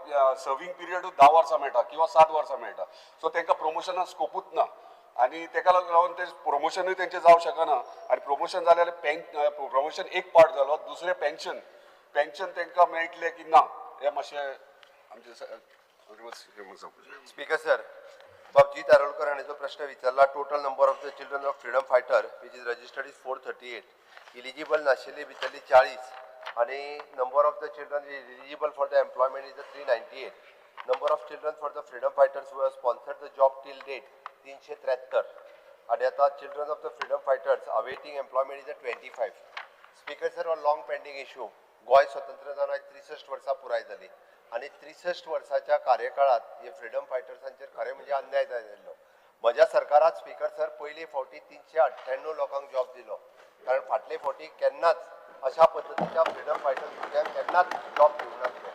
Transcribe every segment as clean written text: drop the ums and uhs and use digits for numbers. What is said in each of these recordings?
Serving period 10 वर्सां मेळटा किंवा 7 वर्सां मेळटा. सो तांकां प्रमोशनाक स्कोपूच ना आनी ताका लागून ते प्रमोशनूय तेंचें जावंक शकना. आनी प्रमोशन जालें जाल्यार प्रमोशन एक पार्ट जालो, दुसरें पेन्शन. पेन्शन तांकां मेळटलें की ना, हें मातशें आमचें. स्पीकर सर, बाब जीत आरोलकर हांणी जो प्रश्न विचारला, total number of the children of freedom fighter which is registered is 438. Eligible नाशिल्ली भितरली 40 आणि number of the children is eligible for the employment is the 398. Number of children for the freedom fighters who have sponsored the job till date 373 आणि आता children of the freedom fighters awaiting employment is the 25. Speaker sir, हो long pending issue. Goa स्वतंत्र जावन आयज 63 वर्सां पुराय जाली आनी 63 वर्साच्या कार्यकाळात हे फ्रिडम फायटर्सांचेर खरें म्हणजे अन्याय जाल्लो. म्हज्या सरकारात, स्पीकर सर, पयले फावटी 398 लोकांक जॉब दिलो, कारण फाटले फावटी केन्नाच अशा पद्दतीच्या फ्रिडम फायटर्स भुरग्यांक केन्नाच जॉब दिवंक नासले.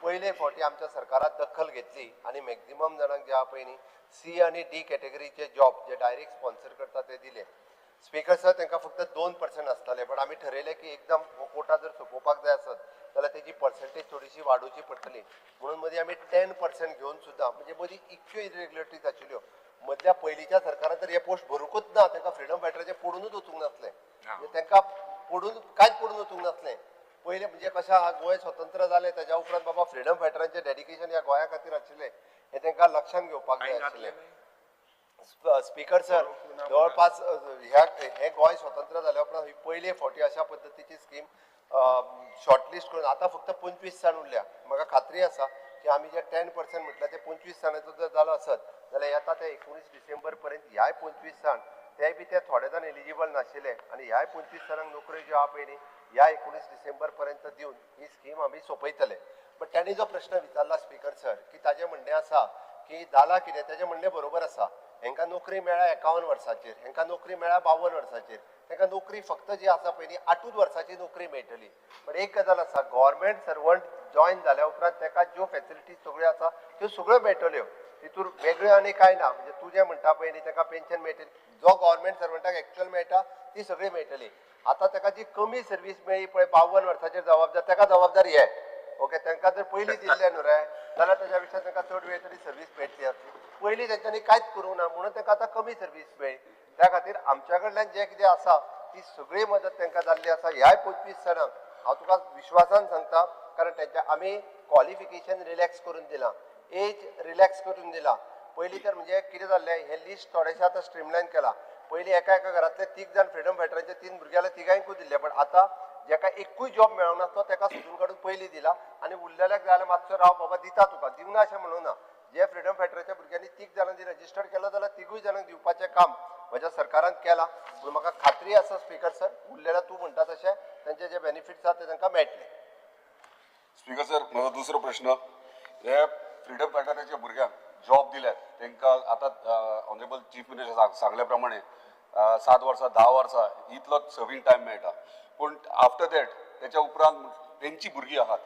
पयले फावटी आमच्या सरकारात दखल घेतली आनी मॅक्झिमम जाणांक जे आहा पळय न्ही, सी आनी डी कॅटेगरीचे जॉब जे डायरेक्ट स्पॉन्सर करता ते दिले. स्पीकर सर, तांकां फक्त 2% आसताले, बट आमी ठरयलें की एकदम हो कोटा जर सोंपोवपाक जाय आसत जाल्यार तेजी पर्संटेज थोडीशी वाडोवची पडटली म्हणून मदीं आमी 10% घेवन सुद्दां, म्हणजे मदीं इतक्यो इरेग्युलरिटीज आशिल्ल्यो. मदल्या पयलींच्या सरकारान तर हे पोस्ट भरुंकूच ना. तांकां फ्रिडम फायटराचे पडुनूच वचूंक नासलें. म्हणजे तांकां पडून कांयच पडून वचूंक नासलें. पयलें म्हणजे कशें आहा, गोंय स्वतंत्र जालें ताज्या उपरांत बाबा फ्रिडम फायटरांचें डेडिकेशन ह्या गोंया खातीर आशिल्लें हें तांकां लक्षांत घेवपाक जाय आशिल्लें. स्पीकर सर, जवळपास ह्या हे गोंय स्वतंत्र जाल्या उपरांत ही पयले फावटी अशा पद्दतीची स्कीम शॉर्टलिस्ट करून आतां फक्त 25 जाण उरल्या. म्हाका खात्री आसा की आमी जे 10% म्हटल्यार ते 25 जाणांचो जर जालो आसत जाल्यार येता ते 19 डिसेंबर पर्यंत ह्याय 25 जाण, ते बी ते थोडे जाण एलिजिबल नाशिल्ले आनी ह्याय 25 जाणांक नोकऱ्यो ज्यो आहा पळय न्ही, ह्या 19 डिसेंबर पर्यंत दिवन ही स्कीम आमी सोंपयतले. बट त्यांनी जो प्रश्न विचारला, स्पीकर सर, की ताजें म्हणणें आसा की जाला कितें, तेजें म्हणणें बरोबर आसा. हेंकां नोकरी मेळ्ळ्या 51 वर्सांचेर, हेंकां नोकरी मेळ्ळ्या 52 वर्सांचेर. तांकां नोकरी फक्त जी आसा पळय न्ही, 8ूच वर्साची नोकरी मेळटली. बट एक गजाल आसा, गव्हर्मेंट सर्वंट जॉयन जाल्या उपरांत ताका ज्यो फॅसिलिटीज सगळ्यो आसा त्यो सगळ्यो मेळटल्यो. तितूर वेगळ्यो आनी कांय ना. म्हणजे तूं जें म्हणटा पळय न्ही, ताका पेन्शन मेळटली, जो गव्हर्मेंट सर्वंटाक एक्चुअल मेळटा ती सगळी मेळटली. आतां ताका जी कमी सर्वीस मेळ्ळी पळय 52 वर्साचेर, जबाबदार ताका जबाबदार हे. ओके, तांकां जर पयलीं दिल्लें न्हू रे, जाल्यार ताज्या पेक्षा तांकां चड वेळ तरी सर्वीस मेळटली आसली. पयलीं तेंच्यांनी कांयच करूंक ना म्हणून तांकां आतां कमी सर्वीस मेळ्ळी. त्या खातीर आमच्या कडल्यान जें कितें आसा ती सगळी मदत तांकां जाल्ली आसा ह्याय 25 जाणांक. हांव तुका विश्वासान सांगता, कारण तेंच्या आमी क्वॉलिफिकेशन रिलॅक्स करून दिलां, एज रिलॅक्स करून दिला. पयलीं तर म्हणजे कितें जाल्लें, हें लिस्ट थोडेशें आतां स्ट्रीमलायन केलां. पयलीं एका एका घरांतले तीग जाण फ्रिडम फायटरांचे तीन भुरगे जाल्यार तिगांयकूय दिल्ले, पण आतां जेका एकूय जॉब मेळोंक नासलो तेका सोदून काडून पयलीं दिला आनी उरलेल्याक जाय जाल्यार मातसो राव बाबा, दिता तुका, दिवना अशें म्हणूं ना. जे फ्रिडम फायटराच्या भुरग्यांनी तीग जाणांनी रजिस्टर्ड केलो जाल्यार तिगूय जाणांक दिवपाचें काम म्हज्या सरकारान केलां. म्हणून म्हाका खात्री आसा, स्पीकर सर, उरलेल्या तूं म्हणटा तशें तेंचे जे बेनिफिट्स आसा ते तांकां मेळटले. स्पीकर सर, म्हजो दुसरो प्रश्न, हे फ्रिडम फायटराच्या भुरग्यांक जॉब दिल्यात तांकां आतां ऑनरेबल चीफ मिनिस्टर सांगल्या प्रमाणे 7 वर्सां, 10 वर्सां इतलो सर्वींग टायम मेळटा, पूण आफ्टर that तेच्या उपरांत तेंची भुरगीं आहात.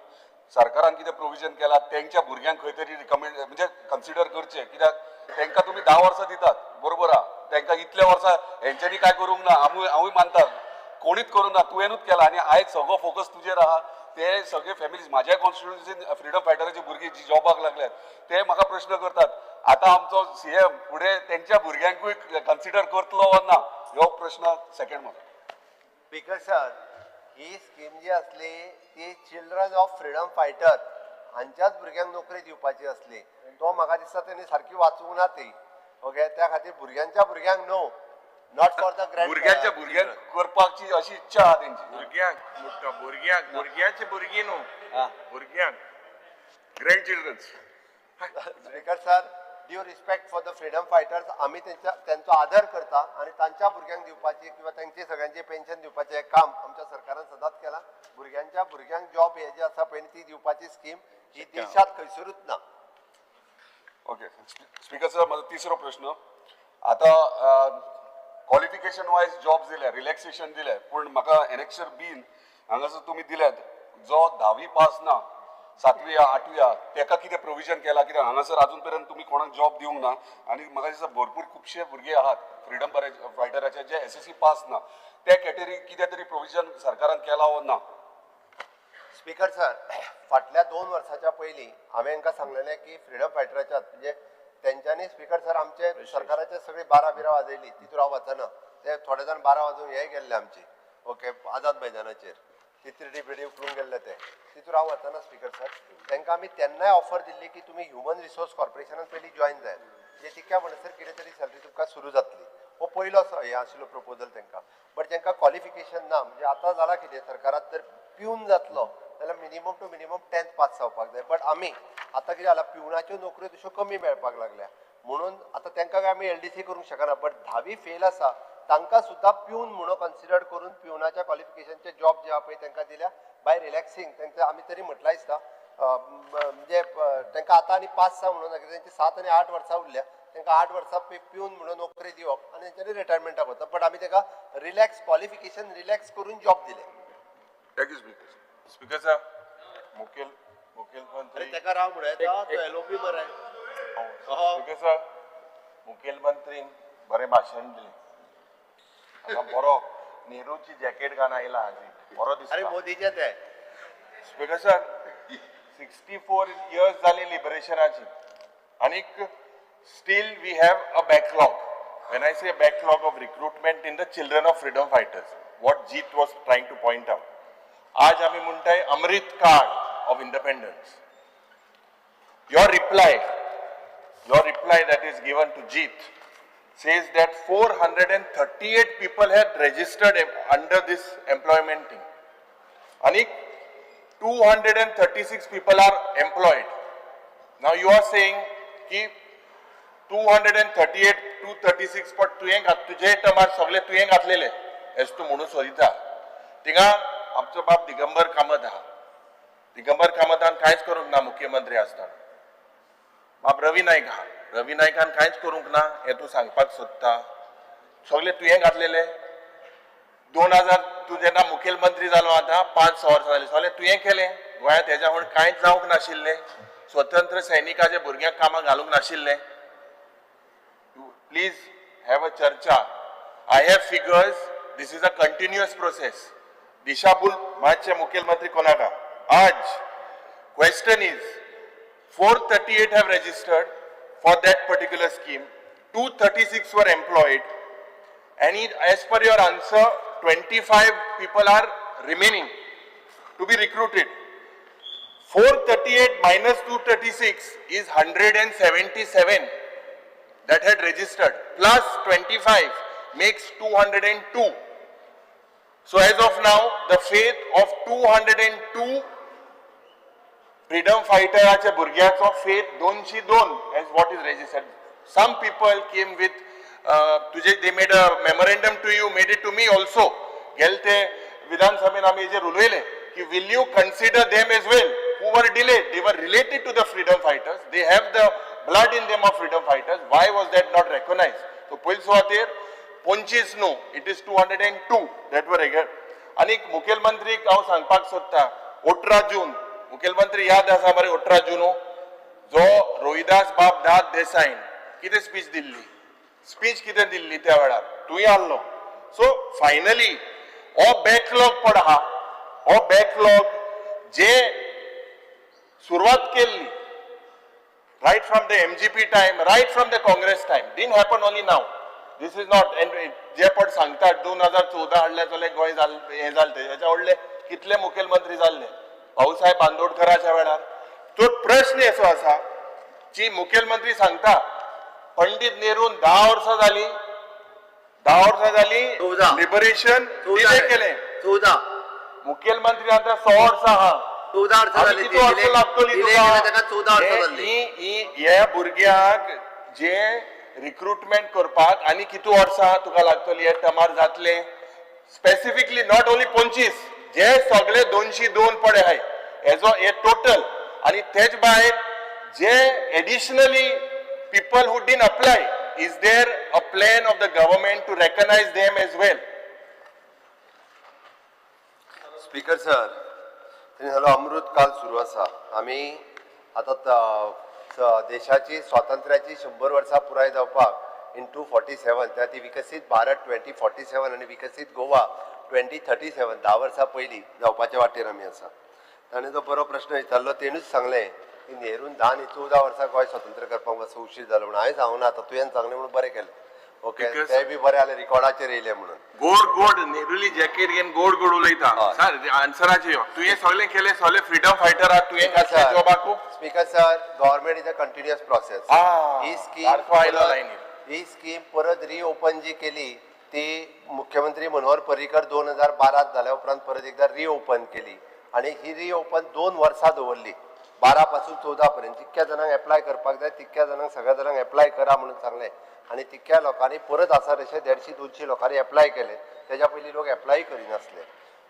सरकारान कितें प्रोविजन केलां तेंच्या भुरग्यांक खंय तरी रिकमेंड, म्हणजे कन्सिडर करचें? कित्याक तांकां तुमी 10 वर्सां दितात, बरोबर आहा. तांकां इतल्या वर्सां हेंच्यांनी काय करूंक ना, आमी हांवूय मानता, कोणीच करूंक ना, तुवेंनूच केला आनी आयज सगळो फोकस तुजेर आहा. ते सगळे फॅमिलीज, म्हाज्या कॉन्स्टिट्युन्सीन फ्रिडम फायटराची भुरगीं जी जॉबाक लागल्यात ते म्हाका प्रश्न करतात, आतां आमचो सीएम फुडें तेंच्या भुरग्यांकूय कन्सिडर करतलो वा ना, हो प्रश्न सेकंड म्हजो. स्पीकर सर, ही स्कीम जी आसली ती चिल्ड्रन ऑफ फ्रिडम फायटर हांच्याच भुरग्यांक नोकरी दिवपाची आसली. तो म्हाका दिसता तेणी सारकी वाचूंक ना ती. ओके, त्या खातीर भुरग्यांच्या भुरग्यांक न्हू, not for the grand भुरग्यांच्या भुरग्यांक करपाची अशी इच्छा आहा तेंची. भुरग्यांक मोठ्या भुरग्यांक, भुरग्यांची भुरगीं न्हू, भुरग्यांक. Grand children's. Speaker sir, due respect for the freedom fighters, आमी तेंच्या तेंचो आदर करता आनी तांच्या भुरग्यांक दिवपाची किंवा तांची सगळ्यांची पेन्शन दिवपाचें हें काम आमच्या सरकारान सदांच केलां. भुरग्यांच्या भुरग्यांक जॉब हे जे आसा पळय ती दिवपाची स्कीम ही देशांत खंयसरूच ना. ओके स्पीकर सर, माझा तिसरो प्रश्न, आता क्वॉलिफिकेशन वायज जॉब्स दिले, रिलॅक्सेशन दिले, पूण म्हाका एनेक्शर बीन हांगासर तुमी दिल्यात, जो धावी पास ना, सातवी या आठवी या, तेका कितें प्रोविजन केला? कित्याक हांगासर अजून पर्यंत तुमी कोणाक जॉब दिवंक ना आनी म्हाका दिसता भरपूर खुबशे भुरगे आहात फ्रिडम फायटराचे जे एसएससी पास ना. त्या कॅटेगरी कितें तरी प्रोविजन सरकारान केला वो ना? स्पीकर सर, फाटल्या 2 वर्साच्या पयलीं हांवें हांकां सांगलेलें की फ्रिडम फायटराच्या म्हणजे तेंच्यांनी स्पीकर सर आमचे सरकाराचे सगळी 12 बिरां वाजयली, तितूर हांव वचना. ते थोडे जाण 12 वाजून हे गेल्ले आमची, ओके, आझाद मैदानाचेर तितरी बिडी उखलून गेल्ले ते, तितूर हांव वचना स्पीकर सर. तांकां आमी तेन्नाय ऑफर दिल्ली की तुमी ह्युमन रिसोर्स कॉर्पोरेशनान पयलीं जॉयन जायात, म्हणजे तितक्या म्हणसर कितें तरी सॅलरी तुमकां सुरू जातली. हो पयलो हे आशिल्लो प्रपोजल तांकां. बट तांकां क्वॉलिफिकेशन ना, म्हणजे आतां जालां कितें, सरकारात जर पिवन जातलो जाल्यार minimum two minimum 10th pass जावपाक जाय. बट आमी आतां कितें जालां, पिवनाच्यो नोकऱ्यो तश्यो कमी मेळपाक लागल्या, म्हणून आतां तांकां काय आमी LDC करूंक शकना. बट 10वी फेल आसा तांकां सुद्दां पिवन म्हणून कन्सिडर करून पिवनाच्या क्वॉलिफिकेशनचे जॉब जे आहा पळय तांकां दिल्या बाय रिलॅक्सिंग. तांकां आमी तरी म्हटलां दिसता, म्हणजे तांकां आतां आनी 5 6 म्हणून नाका, तेंची 7 आनी 8 वर्सां उरल्या, तांकां 8 वर्सां पिवन म्हणून नोकरी दिवप आनी तेंच्यांनी रिटायरमेंटाक वता. बट आमी तांकां रिलॅक्स क्वॉलिफिकेशन रिलॅक्स करून जॉब दिले. Thank you speaker. Speaker sir, मुखेलमंत्री ताका राव म्हणूं येता, तो LOP बरें. स्पीकर सर, मुखेलमंत्रीन बरें भाशण दिलें. आतां बरो नेहरूची जॅकेट घालून आयला आजी, बरो दिसता. अरे मोदीचें तें. स्पीकर सर, 64 इयर्स जाली लिबरेशनाची आनीक still we have a backlog. When I say backlog of recruitment in the children of freedom fighters, what Jeet was trying to point out. आज आमी म्हणटाय अमृत काळ of independence. Your reply that is given to Jeet says that 438 people had registered under this employment thing. Anik 236 people are employed. Now you are saying ki 238, 236 पण तुवें तुजे टर्मार सगळे तुवें घातलेले एस तूं म्हणून सोदिता. थिंगा आमचो बाब दिगंबर कामत आहा. दिगंबर कामतान कांयच करूंक ना मुख्यमंत्री आसतना. बाब रवी नायक आहा, रवी नायकान कांयच करूंक ना हें तूं सांगपाक सोदता. सगळे तुवें घातलेले. 2000 तूं जेन्ना मुखेलमंत्री जालो आतां 5-6 वर्सां जालीं, सगळें तुवें केलें. गोंयांत हेज्या म्हूण कांयच जावंक नाशिल्लें. स्वतंत्र सैनिकाच्या भुरग्यांक कामाक घालूंक नाशिल्लें. Please have a चर्चा. I have figures. This is a continuous process. दिशाभूल मातशे मुखेलमंत्री कोणाका. आज question is 438 have registered for that particular scheme, 236 were employed, and as per your answer 25 people are remaining to be recruited. 438 minus 236 is 177 that had registered, plus 25 makes 202. So as of now, the fate of 202 freedom फायटराच्या भुरग्याचो faith 202 as what is registered. Some people came with तुजे, they made a memorandum to you, made it to me also. गेले ते विधानसभेन आमी हेजेर उलयले की will you consider them as well who were delayed? They were related to the freedom fighters, they have the blood in them of freedom fighters. Why was that not recognized? So पयले सुवातेर 25 न्हू, it is 202 that were. आनी मुखेलमंत्रीक हांव सांगपाक सोदता, 18 जून मुखेलमंत्री याद आसा मरे? 18 जून जो रोहिदास बाब दाद देसाईन कितें स्पीच दिल्ली, स्पीच कितें दिल्ली त्या वेळार तूंय आहलो. सो फायनली हो बॅकलॉग पण आहा, हो बॅकलॉग जे सुरवात केल्ली right from the MGP time, right from the Congress time, didn't happen only now. This is not, and जे पण सांगतात 2014 हाडले जाल्यार गोंय जाल हें जालें, तेच्या व्हडले कितले मुखेलमंत्री जाल्ले भाऊसाहेब बांदोडकराच्या वेळार. तो प्रश्न असो आसा की मुखेलमंत्री सांगता पंडित नेरून 10 वर्सां जाली, 10 वर्सां जाली 14. लिबरेशन डिले केलें. 14. मुखेलमंत्री आतां 100 वर्सां आहा. 14 वर्सां आनी जाली. कितू वर्सां लागतली तुका? ताका 14 वर्सां जाल्ली. हे भुरग्यांक जे रिक्रुटमेंट करपाक आनी कितू वर्सां तुका लागतली? हे टर्मार जातले? स्पेसिफिकली not only 25, जे सगळे 202 पडे आहाय हेजो हे टोटल, आनी तेच भायर जे additionally people who didn't apply, is there a plan of the government to recognize them as well? Speaker sir, तेणी सांगलो अमृत काल सुरू आसा. आमी आतां देशाची स्वातंत्र्याची 100 वर्सां पुराय जावपाक इन 247, त्या ती विकसीत भारत 2047 आनी विकसीत गोवा 2037 10 वर्सां पयलीं जावपाच्या वाटेर आमी आसा. ताणें जो बरो प्रश्न विचारलो, तेणूच सांगलें की नेरून 10 आनी 14 वर्सां गोंय स्वतंत्र करपाक मातसो उशीर जालो म्हणून. हांवें सांगूना, आतां तुवें सांगलें म्हणून बरें केलें. ओके. Because- तें बी बरें जालें रिकॉर्डाचेर येयलें म्हणून. गोड गोड नेरुली जॅकेट घेवन गोड गोड उलयता. हय. सर, आन्सराचे यो. तुवें सगळें केलें, सगळे फ्रिडम फायटराक तुवें घातले जॉबाकू. Speaker sir, government is a continuous process. Ah, he scheme सारको आयलो लायनीर. ही स्कीम परत रिओपन जी केली ती मुख्यमंत्री मनोहर पर्रीकर 2012त जाल्या उपरांत परत एकदा रिओपन केली आनी ही रिओपन 2 वर्सां दवरली, 12 पासून 14 पर्यंत. जितक्या जाणांक एप्लाय करपाक जाय तितक्या जाणांक, सगळ्या जाणांक एप्लाय करा म्हणून सांगलें आनी तितक्या लोकांनी परत आसा तशें 150-200 लोकांनी एप्लाय केलें. तेज्या पयलीं लोक एप्लाय करिनासले.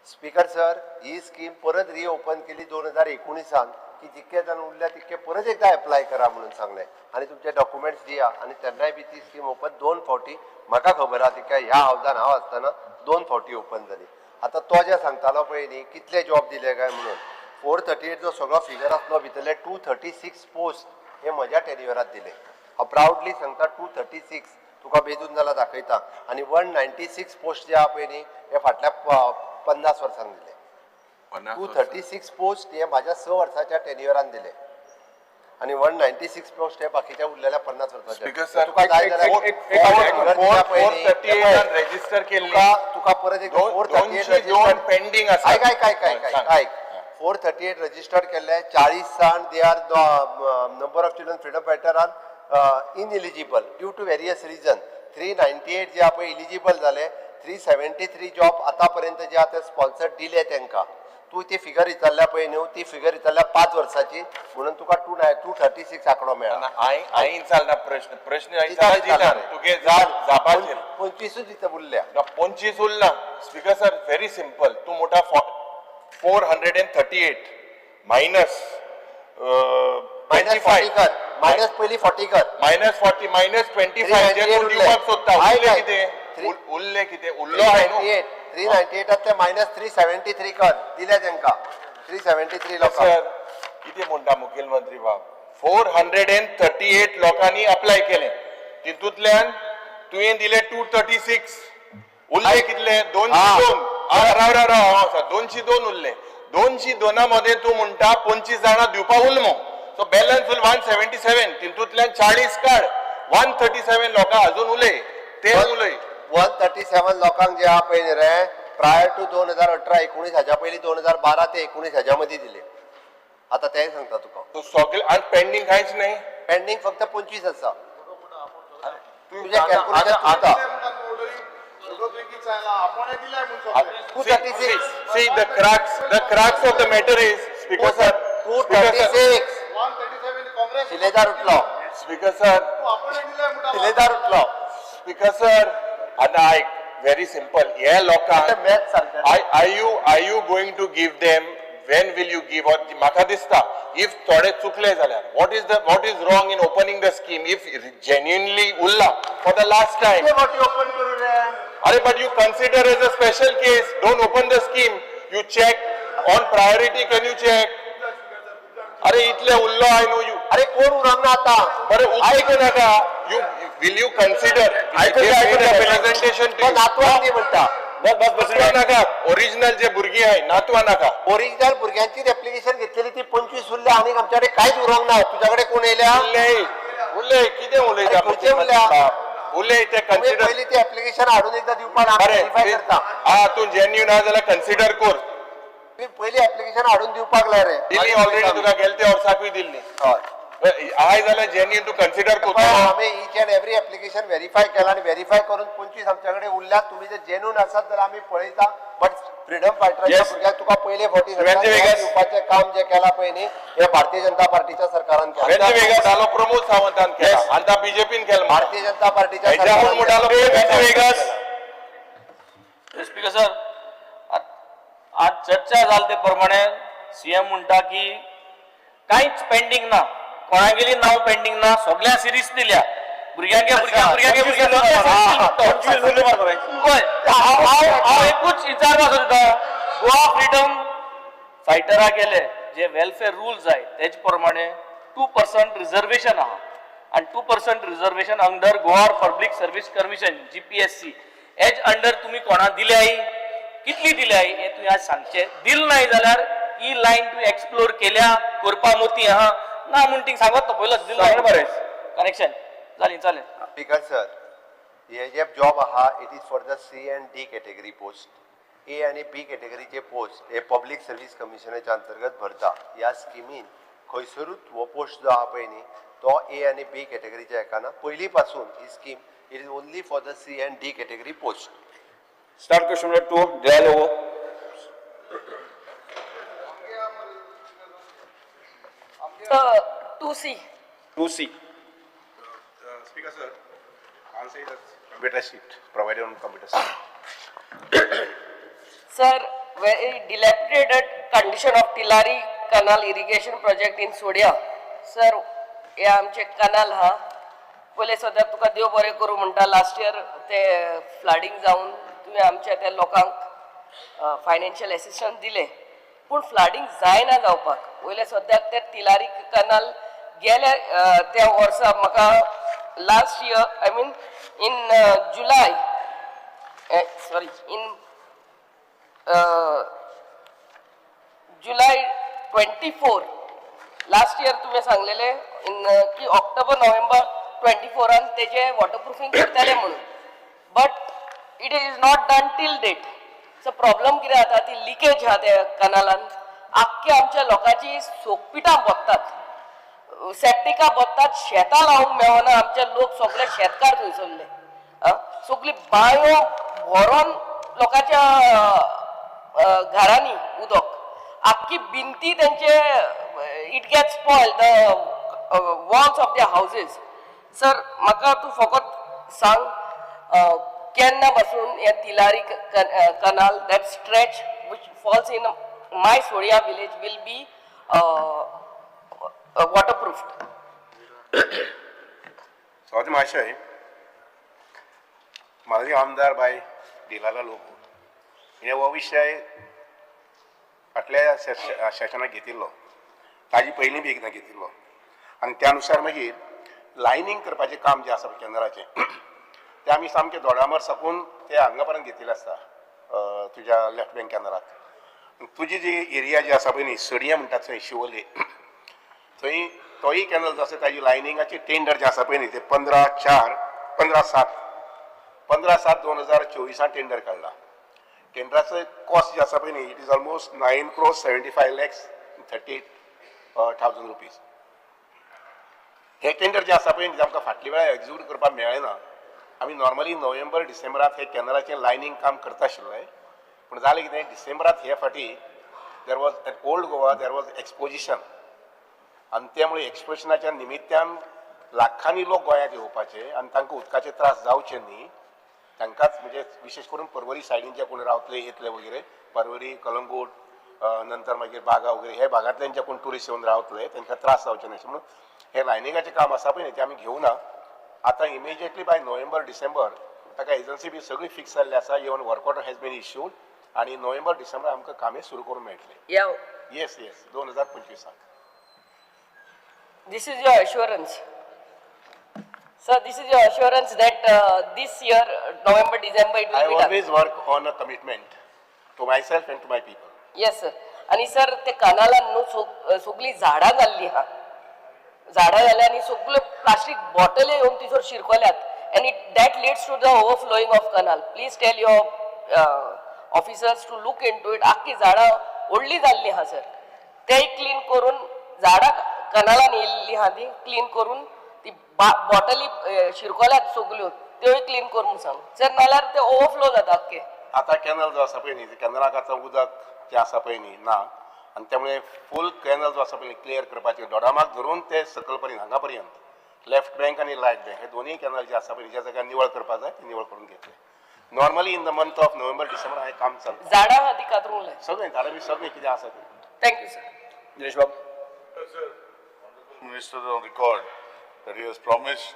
स्पीकर सर, ही स्कीम परत रिओपन केली 2019आन की जितके जाण उरल्या तितके परत एकदा एप्लाय करा म्हणून सांगलें आनी तुमचे डॉक्युमेंट्स दिया. आनी तेन्नाय बी ती स्कीम ओपन दोन फावटी, म्हाका खबर आहा तिका, ह्या हावजान हांव आसतना दोन फावटी ओपन जाली. आतां तो जे सांगतालो पळय न्ही, कितले जॉब दिले काय म्हणून, 438 जो सगळो फिगर आसलो, भितरले 236 पोस्ट हे म्हज्या टेन्युअरात दिले. हांव प्रावडली सांगता, 236 तुका बेजून जाल्यार दाखयता. आनी 196 पोस्ट जे आहा पळय न्ही, हे फाटल्या 50 वर्सांक दिले. 236 पोस्ट हे माझ्या 6 वर्साच्या टेन्युअरान दिले आणि 196 पोस्ट हे बाकीच्या उरलेल्या 50 वर्साच्या. Speaker sir, तुका जाय जाल्यार 438 रजिस्टर केल्ली. तुका परत एक 438 202 पेंडींग आसा. ऐक ऐक ऐक ऐक ऐक. सांग. ऐक, 438 रजिस्टर्ड केल्ले, 40 जाण, they are number of children freedom fighter are ineligible due to various reason. 398 जे आहा पळय इलिजिबल जाले. 373 जॉब आतापर्यंत जे आहा ते स्पॉन्सर दिले तांकां. तूं ती फिगर विचारल्या पळय न्हू, ती फिगर विचारल्या 5 वर्साची, म्हणून तुका 236 आंकडो मेळ्ळा. हांवें हांवें विचारना प्रश्न. प्रश्न विचारला जितान तुगे जापाचेर. 25ूच इथं उरल्या. ना, 25 उरला. Speaker sir, very simple. तूं म्हणटा 438 minus minus 40 कर, मायनस पयली 40 कर. मायनस 40, मायनस 25 जे तूं 398 दिवपाक सोदता. उरले. उरले ऐक, कितें? उरले कितें? उरलो थ्री हाय न्हू. 398, 398तांतले मायनस 373 कर. दिले तांकां 373 लोकांक. सर, कितें म्हणटा मुखेलमंत्री बाब, 438 लोकांनी अप्लाय केलें, तितूंतल्यान तुवें दिले 236. उरले कितले? 202. राव राव राव, हांव आसा. 202 उरले. 202 मदें तूं म्हणटा 25 जाणां दिवपा उरलो, सो बॅलन्स उरले 177. तितूंतल्यान 40 काड, 137 लोकां अजून उलय, ते उलय. 137 लोकांक जे आहा पळय न्ही रे, प्रायर टू 2018-19, हाज्या पयलीं 2012 ते 19 हाज्या मदीं दिले. आतां तेंय सांगता तुका. सो सगळे आनी पेंडींग कांयच न्हय. पेंडींग फक्त 25 आसा. तुजें कॅल्क्युलेशन चुकता. 236. See, the crux of the matter is, Speaker sir, to Speaker thirty sir, six शिलेदार उठलो. Speaker sir, शिलेदार उठलो. Speaker sir, आतां आयक, very simple. हे लोकांक मॅथ सारकें. Are you going to give them? When will you give? Or म्हाका दिसता, if थोडे चुकले जाल्यार, what is wrong in opening the scheme if genuinely उरला for the last time? Open करू रे? अरे, but you consider as a special case. Don't open the scheme. You check on priority. Can you check? अरे, इतले उरलो I न्हू you. अरे, कोण उरंग ना आता. बरं, आयकू नाका. You will you consider आयकून घ्या, आयकून घ्या पयलीं. प्रेझेंटेशन? तो नातवाक दी म्हणटा. बस बस बस. नाका. ओरिजिनल जे भुरगीं आहाय, नातवा नाका. ओरिजिनल भुरग्यांचीच एप्लिकेशन घेतलेली ती 25 उरल्या आनी आमच्याकडे कांयच उरोंक ना. तुझ्याकडे कोण येयल्या? उरले, उरले. कितें उलयता? अरे, खंयचे उरल्या? उरले ते तुमी कन्सिडर. पयली ती एप्लिकेशन हाडून एकदा दिवपाक आमी बरें. व्हेरीफाय करता. हा, तूं जेन्युन आहा जाल्यार कन्सिडर कर. तुमी पयली एप्लिकेशन हाडून दिवपाक लाय रे. दिल्ली ऑलरेडी तुका, गेले ते वर्साकूय दिल्ली. हय. आहाय जाल्यार जेन्युन तूं कन्सिडर पळय, करता. आमी each and every application verify केला आनी व्हेरीफाय करून 25 आमच्या कडेन उरल्यात. तुमी जर जेन्यून आसात जाल्यार आमी पळयता, बट फ्रिडम फायटराच्या भुरग्याक तुका पयले फावटी Vente Vegas. दिवपाचें काम जें केलां पळय न्ही, हें भारतीय जनता पार्टीच्या सरकारान केलां. वेंते वेगास जालो प्रमोद सावंतान केला, आनी बीजेपीन केला. भारतीय जनता पार्टीच्या हेज्याहून सरकारान म्हणटालो केलां. वेंते वेगास. स्पीकर सर, आज चर्चा जाल ते प्रमाणे सीएम म्हणटा की कांयच पेंडींग ना, कोणागेली नांव पेंडींग ना, सगळ्या सिरीज दिल्या भुरग्यांके, भुरग्या भुरग्यांके भुरग्यांक. 25 उरले मरे. पळय, हांव हांव हांव एकूच विचारपाक सोदता, गोवा फ्रिडम फायटरा गेले जे वेलफेअर रुल्स आहाय तेज प्रमाणे 2% रिजर्वेशन आहा आनी 2% reservation under Goa Public Service Commission, GPSC, as under तुमी कोणा दिल्याय, कितली दिल्याय, हे तुमी आज सांगचे. दिल नाय जाल्यार ही लायन तुवें एक्सप्लोर केल्या करपा मोती आहा ना म्हूण थिंग सांगत तो पयलो दिलो. सांग मरे. कनेक्शन चालेल चालेल. स्पीकर सर, हे जे जॉब आहा, it is for the C and D category post. A आनी बी कॅटेगरीचे पोस्ट हे पब्लीक सर्वीस कमिशनाच्या अंतर्गत भरता. ह्या स्किमीन खंयसरूच हो पोस्ट जो आहा पळय न्ही, तो ए आनी बी कॅटेगरीच्या हेका ना. पयलीं पासून ही scheme, it is only for the C and D category post. Start question number 2, Delilah Lobo. 2C. 2C. Speaker sir, answer is computer sheet provided on computer sheet. Sir, very dilapidated condition of Tillari Canal irrigation project in Sodia. Sir, हे आमचे कनाल हा पयले सद्याक तुका देव बरें करूं म्हणटा, लास्ट इयर ते फ्लडिंग जावन तुवें आमच्या त्या लोकांक फायनान्शियल एसिस्टन्स दिलें, पूण फ्लडिंग जायना जावपाक. वयले सद्याक ते तिलारी कनाल गेल्या त्या वर्सा म्हाका last year, I mean in July, sorry, in July 24 last year तुवें सांगलेले इन की ऑक्टोबर नोव्हेंबर 24 आन तेजे वॉटरप्रुफींग करतले म्हणून, but it is not done till date. So problem कितें जाता, ती लिकेज आहा त्या कनालान, आख्खे आमच्या लोकांची सोकपिठां बोत्तात, सेप्टिकां बोत्तात, शेतां लावंक मेळना. आमचे लोक सगळे शेतकार थंयसरले आं, सगळी बांयो भरोन लोकांच्या घरांनी उदक, आख्खी भिंती तेंचे, it get spoil the walls of the houses. Sir, म्हाका तूं फकत सांग, केन्ना पासून हे Tillari canal, that stretch which falls in my Sodia village, will be waterproof? सभापती महाशय, म्हाजे आमदार बाय डिलाला लोबो हिणें हो विशय फाटल्या सेशनाक घेतिल्लो, ताजी पयलीं बी एकदां घेतिल्लो आनी त्या नुसार मागीर लायनींग करपाचें काम जें आसा पळय कॅनलाचें, तें आमी सामकें दोडामार साकून ते हांगा पर्यंत घेतिल्लें आसता, तुज्या लेफ्ट बँक कॅनलाक. तुजी जी एरिया जी आसा पळय न्ही, सडयें म्हणटात थंय, शिवोले थंय, तोय कॅनल जो आसा ताजी लायनिंगाची टेंडर जें आसा पळय न्ही, ते 15/4, 15/7, 15/7/2024 टेंडर काडला. टेंडराचो कॉस्ट जे आसा पळय न्ही, it is almost 9 crore 75 lakhs 38 thousand rupees. हे टेंडर जे आसा पळय न्ही, ते आमकां फाटल्या वेळार एक्झिक्यूट करपाक मेळ्ळें ना. आमी नॉर्मली नोव्हेंबर डिसेंबरात हे कॅनलाचें लायनींग काम करता आशिल्ले, पूण जालें कितें, डिसेंबरात हे फाटी there was at Old Goa there was exposition आनी त्यामुळे एक्सपोजिशनाच्या निमित्यान लाखांनी लोक गोंयांत येवपाचे आनी तांकां उदकाचे त्रास जावचे न्ही, तांकांच म्हणजे विशेश करून परवरी सायडीन जे कोण रावतले येतले वगैरे, परवरी, कलंगूट, नंतर मागीर बागा वगैरे हे भागांतल्यान जे कोण ट्युरिस्ट येवन रावतले तांकां त्रास जावचे न्ही म्हणून हे लायनिंगाचें काम आसा पळय न्ही, तें आमी घेवना. आतां इमिजिएटली बाय नोव्हेंबर डिसेंबर ताका एजन्सी बी सगळी फिक्स जाल्ली आसा. Even work order has been issued आनी नोव्हेंबर डिसेंबर आमकां कामें सुरू करूंक मेळटलें. या. येस, 2025. This is your assurance. Sir, this is your assurance that this year, November, December, it will I be done. Always work on a commitment to myself and to my people. Yes, sir. आणि sir, ते कनालान न्हू सगळीं झाडां जाल्लीं आहा, झाडां जाल्या आनी सगल्यो प्लास्टीक बॉटली येवन थंयसर शिरकल्यात and it that leads to the overflowing of canal. Please tell your officers to look into it. आख्खी झाडां व्हडलीं जाल्लीं आहा सर, तेय क्लीन करून, झाडां कनालान येयल्लीं आहा ती क्लीन करून, ती बॉटली शिरकोल्यात सगल्यो त्योय क्लीन करून सांग सर, नाल्यार ते ओवरफ्लो जाता आख्खे. आता कॅनल जो आसा पळय न्ही, कॅनलाक आतां उदक जें आसा पळय न्ही ना आनी त्यामुळे फूल कॅनल जो आसा पळय क्लियर करपाचें, दोडामार्ग धरून ते सकल पर्यंत हांगा पर्यंत, लेफ्ट बँक आनी रायट बँक हे दोनूय कॅनल जे आसा पळय, ज्या जाग्यार निवळ करपाक जाय ते निवळ करून घेतले. Normally in the month of November December हें काम चलता. झाडां आहा ती कातरूंक लाय. सगळें झाडां बी सगळें कितें आसा तें. Thank you sir. Dinesh Babu. Minister on record that he has promised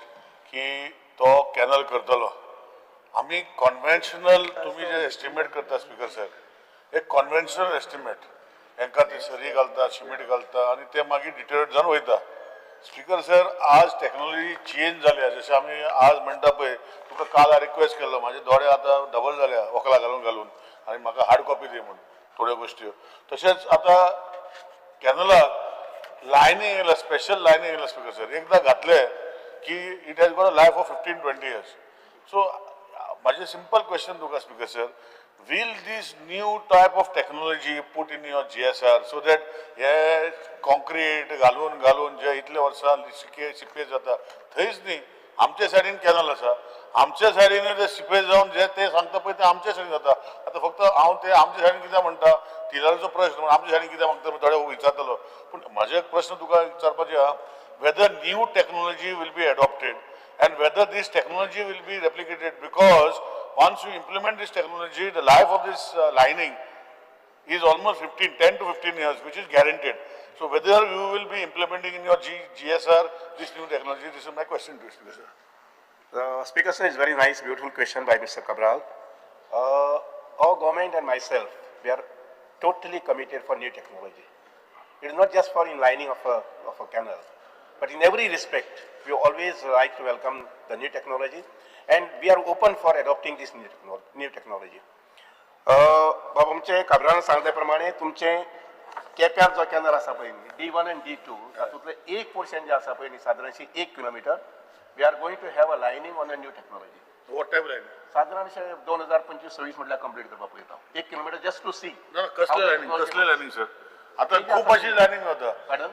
की तो कॅनल करतलो. आमी कॉन्व्हेन्शनल तुमी जे एस्टिमेट करता स्पीकर सर, एक कॉन्व्हेन्शनल एस्टिमेट, हेंकां ते सरी घालता, सिमेंट घालता आनी ते मागीर डिटेरिएट जावन वयता. स्पीकर सर, आज टॅक्नोलॉजी चेंज जाल्या. जशें आमी आज म्हणटा पळय, तुका काल रिक्वेस्ट केल्लो, म्हाजे दोळे आतां डबल जाल्या वखलां घालून घालून आनी म्हाका हार्ड कॉपी दी म्हूण थोड्यो गोश्टी. तशेंच आतां कॅनलाक लायनींग येयला, स्पेशल लायनींग येयला स्पीकर सर. एकदां घातले की it has got a life of 15-20 years. So म्हाजें सिंपल क्वेश्चन तुका, speaker sir, will this new type of technology put in your GSR so that hey concrete घालून घालून जे इतले वर्सां सिके सिपेज जाता, थंयच न्ही, आमच्या सायडीन कॅनल आसा, आमच्या सायडीन ते सिपेज जावन जे ते सांगता पळय ते आमच्या सायडीन जाता. आतां फक्त हांव ते आमच्या सायडीन कित्याक म्हणटा, तिलारीचो प्रश्न म्हणून आमच्या सायडीन कित्याक मागता थोडे विचारतलो. पूण म्हाजे एक प्रश्न तुका विचारपाचे आहा, whether new technology will be adopted and whether this technology will be replicated, because once you implement this technology, the life of this lining is almost 15, 10 to 15 years, which is guaranteed. So whether you will be implementing in your GSR this new technology, this is my question to you, Speaker sir. Speaker sir, is very nice, beautiful question by Mr. Cabral. Our government and myself, we are totally committed for new technology. It is not just for inlining of a canal, but in every respect, we always like to welcome the new technology, and we are open for adopting this new technology. बाब आमचे काब्रान सांगल्या प्रमाणे, तुमचे केप्यार जो canal आसा पळय न्ही, D1 आनी D2, तातूंतलें एक पोर्शन जें आसा पळय न्ही, सादारणशी 1 kilometre, we are going to have a lining on a new technology. What type lining? सादारणशे 2025-26 म्हटल्यार कंप्लीट करपाक पळयता, 1 किलोमिटर, जस्ट टू सी. ना, कसले लायनिंग, कसले लायनिंग सर? आता खूप अशी लायनिंग होता. पार्डन?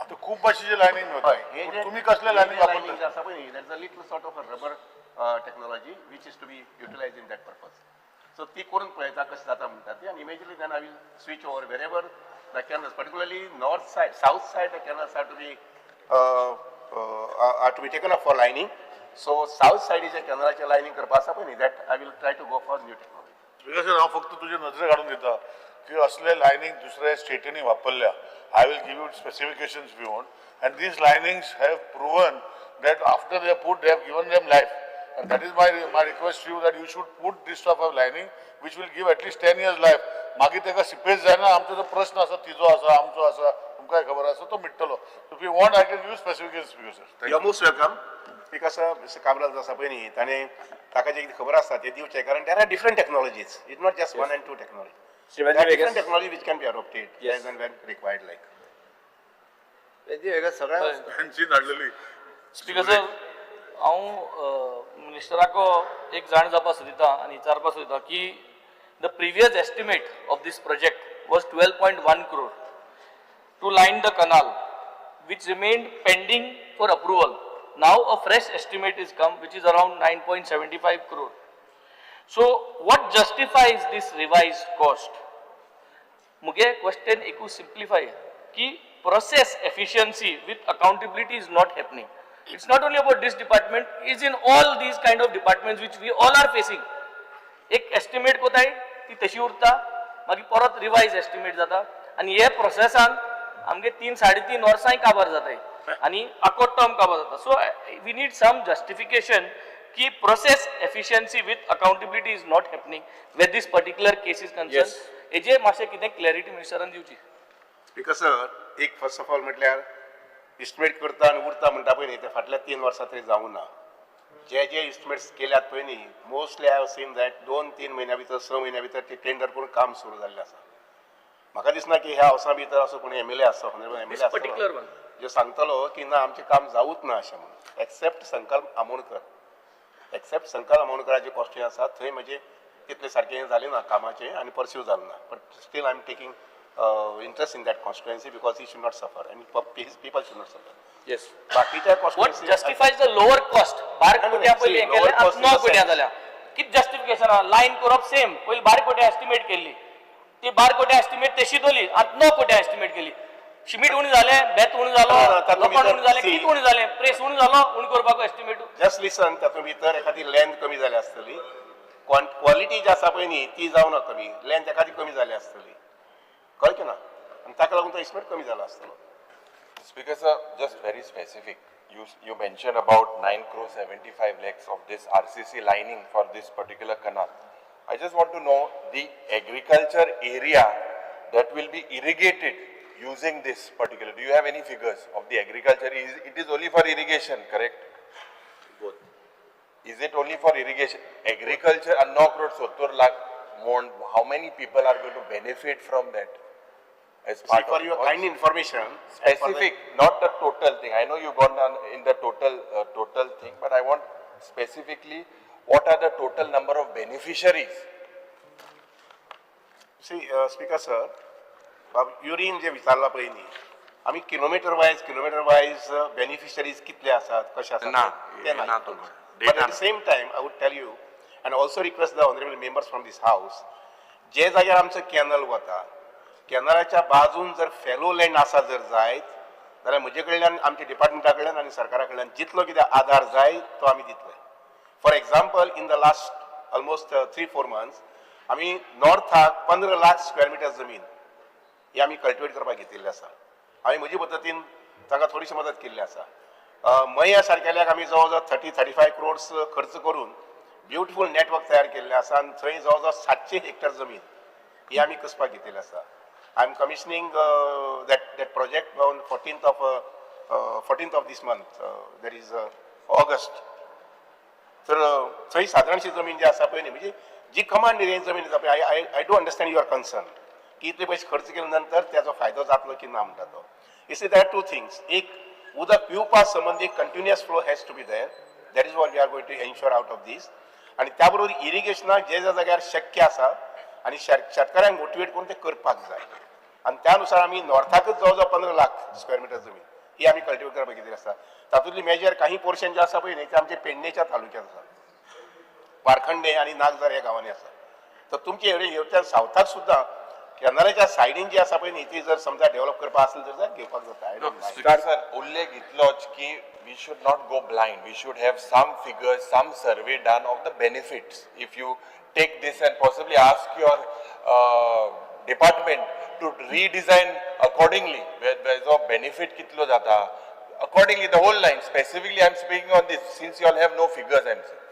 आता खूप अशी लायनिंग होता. हय, हे जे तुम्ही कसले लायनिंग वापरता? आसा पळय न्ही, that is a little sort of a rubber technology which is to be utilize in that purpose. So ती करून पळयता कशें जाता म्हणटा ती, आनी immediately then I will switch over wherever the canals, particularly north side, south side, the canals are to be taken up for lining. So south सायडीच्या कॅनलाचे lining करपा आसा पळय न्ही, that I will try to go for new technology. Speaker sir, हांव फक्त तुजे नदरे काडून दिता की असले लायनींग दुसऱ्या स्टेटींनी वापरल्या. I will give you specifications if you want, and these linings have proven that after they put, they have given them life, and that is my request you, that you should put this type of lining which will give at least 10 years life. मागीर ताका seepage जायना. आमचो जो प्रश्न आसा, तिजो आसा, आमचो आसा, तुमकांय खबर आसा, तो मिट्टलो. If you want, I can give specifications, Speaker sir. You most welcome. Because Mister Cabral जो आसा पळय न्ही, ताणें ताका जें कितें खबर आसता तें दिवचें, कारण there are different technologies, it not just one and two technology. Shri Venzy different Vegas. Technology which can be adopted as and when required, like. वेगळं सगळ्यांक फॅन्सी हाडलेली. स्पीकर सर, हांव मिनिस्टराको एक जाण जावपाक सोदिता आनी विचारपाक सोदिता की the previous estimate of this project was 12.1 crore to line the canal, which remained pending for approval. Now a fresh estimate is come, which is around 9.75 crore. So what justifies this revised cost? मुगे question एकू simplify की process efficiency with accountability is not happening. It's not only about this department, is in all these kind of departments which we all are facing. एक estimate कोताय, ती तशी उरता, मागीर परत रिवायज एस्टिमेट जाता आनी हे प्रोसेसान आमगे 3-3.5 वर्सांय काबार जाताय आनी आखो टर्म काबार जाता. So we need some justification की process efficiency with accountability is not happening where this particular case is concern. हेजेर मातशें कितें क्लॅरिटी मिनिस्टरान दिवची. स्पीकर सर, एक फर्स्ट ऑफ ऑल म्हटल्यार इस्टिमेट करता आनी उरता म्हणटा पळय न्ही, ते फाटल्या 3 वर्सां तरी जावूं ना. जे जे इस्टिमेट्स केल्यात पळय न्ही, mostly I have seen that 2-3 म्हयन्या भितर, 6 म्हयन्या भितर ते टेंडर करून काम सुरू जाल्लें आसा. म्हाका दिसना की ह्या हावसा भितर असो कोणी एमएलए आसा, एमएलए This particular one. जो सांगतलो की ना, आमचें काम जावूच ना अशें म्हणून, एक्सेप्ट संकल्प आमोणकर. एक्सेप्ट संकल्प आमोणकराचे कॉस्टिंग आसा, थंय म्हणजे तितलें सारकें जालें ना कामाचें आनी परस्यू जालें ना, but still I am taking interest in that constituency because he should not suffer and his people should not suffer. बाकीच्या What constituency justifies the lower cost? बारा नाही, कोट्या पयलीं see, हें केलें, lower cost आतां 9 in the कोट्या sense- जाल्या. कितें justification आहा? लायन करप सेम. पयलीं 12 कोट्या एस्टिमेट केल्ली, ती 12 कोट्या एस्टिमेट तशी दवरली, आतां 9 कोट्या एस्टिमेट केली. शिमीट उणें जालें, बेत उणें जालो, ना, ना, तातूंत लोखण भितर उणें जालें, see- कितें उणें जालें? प्रेस उणें जालो उणें करपाक एस्टिमेट? जस्ट लिसन, तातूंत भितर एखादी लेंथ कमी जाल्या आसतली, क्वॉलिटी जी आसा पळय न्ही, ती जावना कमी, लेंथ एखादी कमी जाल्या आसतली, कळ्ळें की ना, आनी ताका लागून तो एस्टिमेट कमी जाला आसतलो. Speaker sir, just very specific. You mentioned about 9 crore 75 lakhs of this RCC lining for this particular canal. I just want to know the agriculture area that will be irrigated using this particular. Do you have any figures of the agriculture? It is only for irrigation, correct? Both. Is it only for irrigation? Agriculture, 9 crore 70 lakh, more, how many people are going to benefit from that? As part For of your kind information. Specific, not the total thing. I know you've gone down in the total thing, but I want specifically what are the total number of beneficiaries? See, Speaker sir, बाब urine जे विचारला पळय न्ही, आमी kilometre wise beneficiaries कितले आसात, कशे आसात ना, ते ना ना. तुमकां. But Data at the same time I would tell you and also request the honourable members from this house, जे जाग्यार आमचो कॅनल वता, कॅनलाच्या बाजून जर फेलो लँड आसा जर जायत जाल्यार म्हजे कडल्यान, आमच्या डिपार्टमेंटा कडल्यान आनी सरकारा कडल्यान जितलो कितें आदार जाय तो आमी दितले. For example, in the last almost 3-4 months आमी नॉर्थाक 15 लाख स्क्वेअर मिटर जमीन ही आमी कल्टिवेट करपाक घेतिल्ली आसा. हांवें म्हजे पद्दतीन तांकां थोडीशी मदत केल्ली आसा. मया सारकेल्याक आमी जवळ जवळ 30-35 क्रोड्स खर्च करून ब्युटिफूल नेटवर्क तयार केल्लें आसा आनी थंय जवळ जवळ 700 हेक्टर जमीन ही आमी कसपाक घेतिल्ली आसा. I am commissioning that project on 14th of this month, that is August. तर थंय सादारणशी जमीन जी आसा पळय न्ही, म्हणजे जी कमांड एरियेन जमीन आसा पळय, I I do understand your concern की इतले पयशे खर्च केले नंतर त्याचो फायदो जातलो की ना म्हणटा तो. Is there are two things. एक, उदक पिवपा संबंदी continuous flow has to be there, that is what we are going to ensure out of this. आनी त्या बरोबर इरिगेशनाक जे ज्या जाग्यार शक्य आसा आनी शेतकाऱ्यांक मोटिवेट करून ते करपाक जाय. आनी त्या नुसार आमी नॉर्थाकच जवळ जवळ 15 लाख स्क्वेअर मिटर जमीन ही आमी कल्टिवेट करपाक घेतिल्ली आसा. तातूंतली मेजर काही पोर्शन जे आसा पळय न्ही, ते आमचे पेडणेच्या तालुक्यात आसा, वारखंडे आनी नागझर ह्या गांवांनी आसा. तर तुमचे हेवटेन सावथाक सुद्दां कॅनलाच्या सायडीन जी आसा पळय न्ही, ती जर समजा डेव्हलप करपा आसली तर घेवपाक जाता. I don't mind. Speaker sir, उल्लेख इतलोच की we should not go blind. We should have some figures, some survey done of the benefits. If you take this and possibly ask your department to redesign accordingly, where जो benefit कितलो जाता, accordingly the whole line. Specifically, I am speaking on this since you all have no figures. I am saying.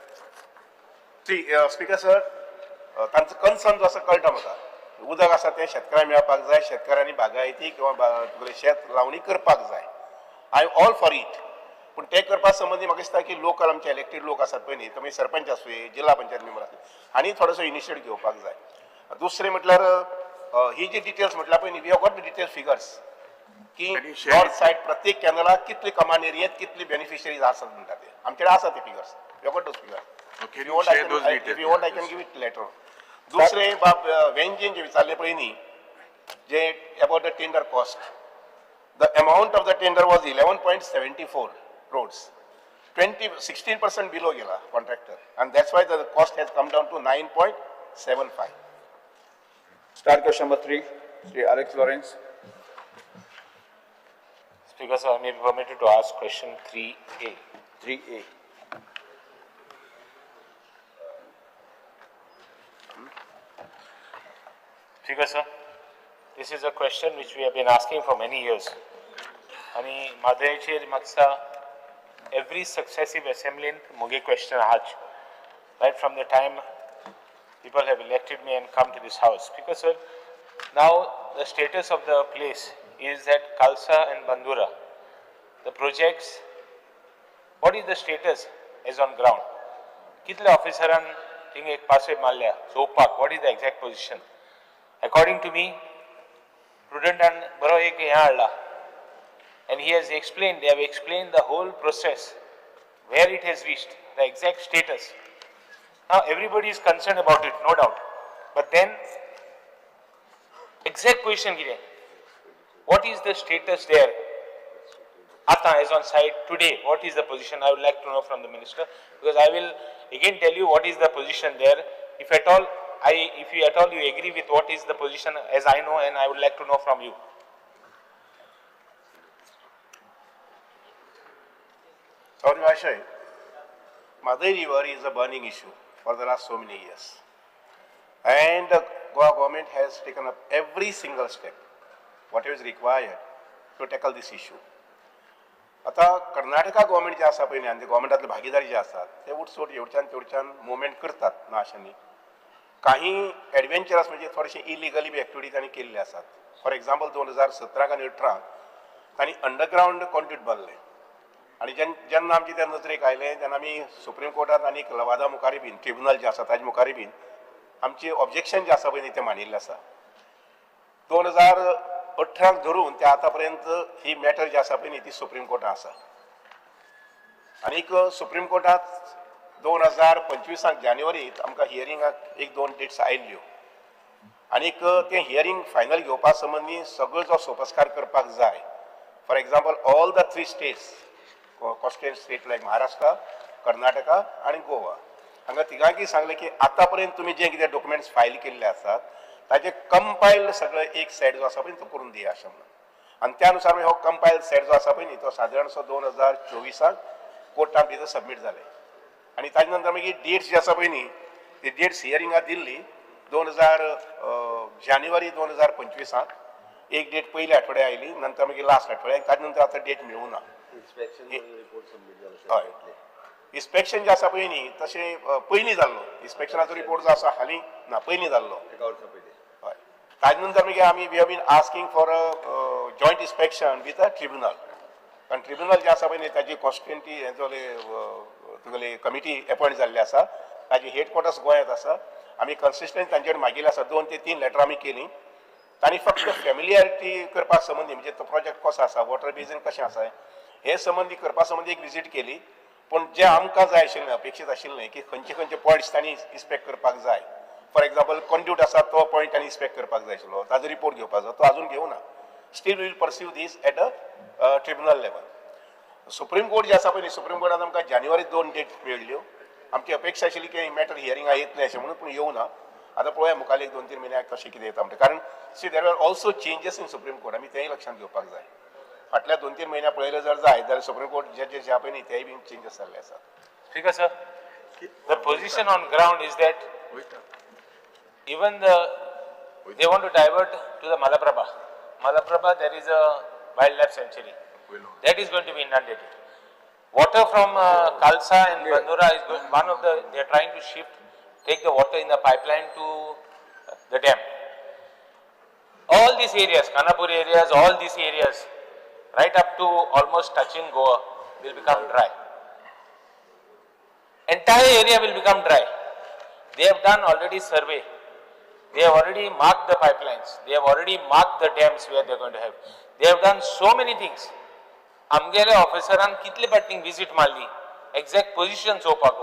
See, Speaker sir, तांचो concern जो आसा कळटा म्हाका. उदक आसा तें शेतकाऱ्यांक मेळपाक जाय, शेतकाऱ्यांनी बागायती किंवा तुगेलें शेत लावणी करपाक जाय. I am all for it. पूण तें करपा संबंदी म्हाका दिसता की लोकल आमचे इलेक्टेड लोक आसात पळय न्ही, तुमी सरपंच आसूं, जिल्हा पंचायत मेंबर आसूं, हांणी थोडोसो इनिशिएट घेवपाक जाय. दुसरें म्हटल्यार ही जी डिटेल्स म्हटल्यार पळय न्ही, we have got the detail figures की Can you share north it? Side प्रत्येक कॅनलाक कितली कमांड एरियेत कितली बेनिफिशरीज आसात म्हणटा ते आमचे कडेन आसा ते figures. We have got those figures. Okay, If you want, I share can, those I, details. if you want, I can give it later. दुसरें बाब वेंजीन जे विचारलें पळय न्ही, जे about the tender cost, the amount of the tender was 11.74 crores, 16% below गेला contractor, and that's why the cost has come down to 9.75. Star question number 3, Shri Alex Lawrence. Speaker sir, I may be permitted to ask question 3A. 3A. Speaker sir, this is a question which we have been asking for many years. आनी म्हादयचेर म्हाका every successive assembly मुगे question आहाच. Right from the time people have elected me and come to this house. Because sir, now the status of the place is that Kalsa and Bandura, the projects, what is the status as on ground? कितले ऑफिसरान thing एक पासय मारल्या चोवपाक, what is the exact position? According to me, प्रुडंटान बरो एक हें हाडला and he has explained, they have explained the whole process, where it has reached, the exact status. Now everybody is concerned about it, no doubt. But then, exact position कितें? What is the status there? Ata as on site today, what is the position? I would like to know from the minister, because I will again tell you what is the position there. If at all, if you at all you agree with what is the position as I know, and I would like to know from you. Sorry, Ashay. Mhadei River is a burning issue for the last so many years. And the Goa government has taken up every single step, whatever is required to tackle this issue. आता Karnataka government जे आसा पळय न्ही, आनी ते गव्हर्मेंटातले भागीदारी जे आसात ते उठसूट हेवच्यान तेवच्यान movement करतात ना अशें न्ही. काही एडवेंचरस म्हणजे थोडेशे इलिगली बी एक्टिविटी तांणी केल्ले आसात. फॉर एग्जाम्पल 2017 आनी 18 तांणी अंडरग्रावंड कॉन्ट्रीट बांदलें आनी जेन्ना आमचे ते नजरेक आयलें तेन्ना आमी सुप्रीम कोर्टात आनी लवादा मुखारी बीन ट्रिब्युनल जे आसा ताजे मुखारी बीन आमचें ऑब्जेक्शन जें आसा पळय न्ही तें मांडिल्लें आसा. अठराक धरून ते आतां पर्यंत ही मॅटर जी आसा पळय न्ही ती सुप्रीम कोर्टात आसा. आनीक सुप्रीम कोर्टात 2025 जानेवारीत आमकां हियरिंगाक एक दोन डेट्स आयिल्ल्यो आनीक तें हियरींग फायनल घेवपा संबंदी सगळो जो सोपस्कार करपाक जाय, for example all the three states, coastal state like Maharashtra, Karnataka आनी गोवा, हांगा तिगांकय सांगलें की आतां पर्यंत तुमी जे कितें डॉक्युमेंट्स फायल केल्ले आसात ताजे कंपायल्ड सगळें एक सेट जो आसा पळय तो करून दिया अशें म्हणून. आनी त्या नुसार हो कंपायल सेट जो आसा पळय न्ही तो सादारणसो 2024 कोर्टान भितर सबमीट जाले. आनी ताजे नंतर मागीर डेट्स जी आसा पळय न्ही ती डेट्स हियरिंगाक दिल्ली 2000 जानेवारी 2025 एक डेट पयल्या आठवड्या आयली, नंतर मागीर लास्ट आठवड्याक, ताजे नंतर आतां डेट मेळूं ना. हय, इन्स्पेक्शन जें आसा पळय न्ही तशें पयलीं जाल्लो इन्स्पेक्शनाचो रिपोर्ट जो आसा हालीं ना पयलीं जाल्लो. हय, ताजे नंतर मागीर आमी we have been asking for a joint inspection with a tribunal, कारण ट्रिब्युनल जें आसा पळय न्ही ताजी कॉन्स्टिट्युंटी तुगेली कमिटी एपॉयंट जाल्ली आसा, ताजी हेडक्वॉर्टर्स गोंयांत आसा. आमी कन्सिस्टंट तांचे कडेन मागिल्लें आसा, 2 ते 3 लेटरां आमी केलीं. तांणी फक्त फेमिलियरिटी करपा संबंदी म्हणजे तो प्रोजेक्ट कसो आसा, वॉटर बेजीन कशें आसा हे संबंदी करपा संबंदी एक विजीट केली. पूण जें आमकां जाय आशिल्लें, अपेक्षीत आशिल्लें की खंयचे खंयचे पॉयंट्स तांणी इन्स्पेक्ट करपाक जाय, फॉर एग्जाम्पल कंड्यूट आसा तो पॉयंट तांणी इन्स्पेक्ट करपाक जाय आशिल्लो, ताजो रिपोर्ट घेवपाचो, तो आजून घेवना. Still we'll pursue this at a tribunal level. Supreme court जे आसा पळय न्ही सुप्रीम कोर्टान आमकां जानेवारी 2 डेट मेळ्ळ्यो. आमची अपेक्षा आशिल्ली की मॅटर हियरिंगाक येतलें अशें म्हणून, पूण येवना. आतां पळोवया मुखार 1-2-3 म्हयन्याक कशें कितें येता म्हणटा, कारण see there are also changes in supreme court, आमी तेंय लक्षांत घेवपाक जाय. फाटल्या 2-3 म्हयन्या पळयलें जर जाय जाल्यार सुप्रीम कोर्ट जजेस जे आसा पळय न्ही तेय बीन चेंजीस जाल्ले आसात. Speaker sir, the position on ground is that even they want to divert to the Malaprabha. Malaprabha, there is a wildlife sanctuary. That is going to be inundated. Water from Kalsa and Bandura is going, one of the, they are trying to shift, take the water in the pipeline to the dam. All these areas, Khanapur areas, all these areas, right up to almost touching Goa, will become dry. Entire area will become dry. They have done already survey. They have already marked the pipelines. They have already marked the dams where they are going to have. They have done so many things. आमगेले ऑफिसरान कितले पाटी visit मारली, exact position चोवपाक.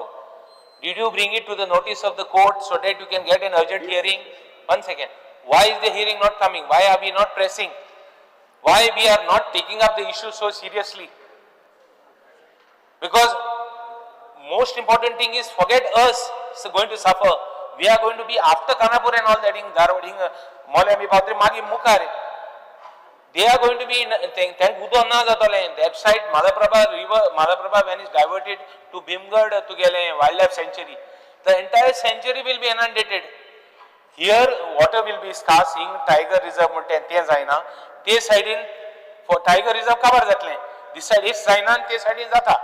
Did you bring it to the notice of the court so that you can get an urgent hearing? One second. Why is the hearing not coming? Why are we not pressing? Why we are not taking up the issue so seriously? Because most important thing is, forget us going to suffer. We are going to be after Khanapur and all that in Dharwad, Mollem आमी पावतले मागीर मुखार. They are going to be in तांकां उदक ना जातलें. That side Malaprabha river, Malaprabha when is diverted to Bhimgad तुगेलें wildlife sanctuary, the entire sanctuary will be inundated. Here water will be scarce. Hing tiger reserve म्हणटा तें जायना, ते सायडीन टायगर रिजर्व काबार जातलें. This side it's जायना आनी ते सायडीन जाता.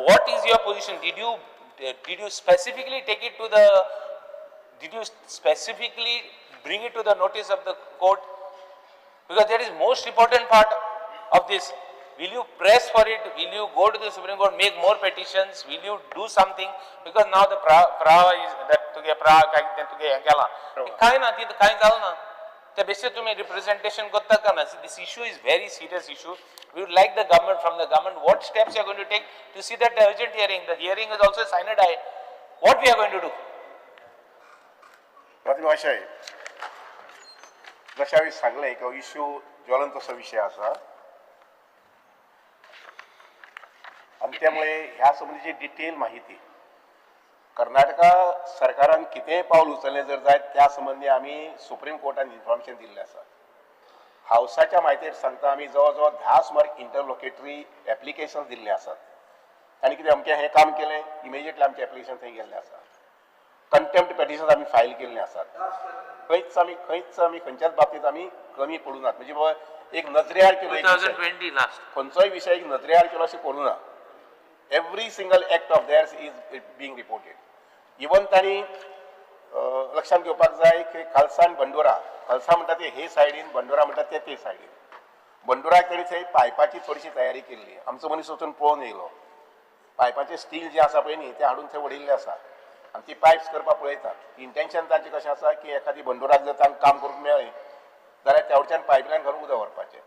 What is your position? Did you specifically take it to the, did you specifically bring it to the notice of the court? Because that is most important part of this. Will you press for it? Will you go to the Supreme Court, make more petitions? Will you do something? Because now the pra is that तुगे pra काय कितें तुगे हें केलां कांय ना, ती कांय जालें ना. त्या बेसिस तुमी रिप्रेझेंटेशन करता का ना? This issue is very serious issue. We would like the government, from the government, what steps you are going to take to see that the urgent hearing, the hearing is also sine die. What we are going to do? प्रतिमा अशें जशें हांवें सांगलें की हो issue ज्वलंत असो विशय आसा आनी त्यामुळे ह्या संबंदीची डिटेल माहिती कर्नाटका सरकारान कितेंय पावल उचललें जर जायत त्या संबंदी आमी सुप्रीम कोर्टान इन्फॉर्मेशन दिल्लें आसा. हावसाच्या म्हायतेर सांगता, आमी जवळ जवळ 10 सुमार इंटरलोकेटरी एप्लिकेशन दिल्ले आसात. तांणी कितें अमकें हें काम केलें, इमिजिएटली आमचें एप्लिकेशन थंय गेल्लें आसा. कंटेम्प्ट पेटिशन आमी फायल केल्लें आसात. खंयच आमी खंयच्याच बाबतींत आमी कमी पडूं नात. म्हणजे बाबा एक नजरेआड केलो एक विशय. 2020 last. खंयचोय विशय एक नजरेआड केलो अशें करूं ना. Every single act of theirs is being reported. Even तांणी लक्षांत घेवपाक जाय की खालसा आनी बंडोरा, खालसा म्हणटा ते हे सायडीन, बंडोरा म्हणटा ते ते सायडीन. बंडोराक ताणी थंय पायपाची थोडीशी तयारी केल्ली. आमचो मनीस वचून पळोवन येयलो. पायपाचें स्टील जें आसा पळय न्ही तें हाडून थंय वडयिल्लें आसा आनी ती पायप्स करपाक पळयतात. इंटेन्शन तांचें कशें आसा की एखादी बंडोराक जर तांकां काम करूंक मेळ्ळें जाल्यार तेवडच्यान पायपलायन घालून उदक व्हरपाचें.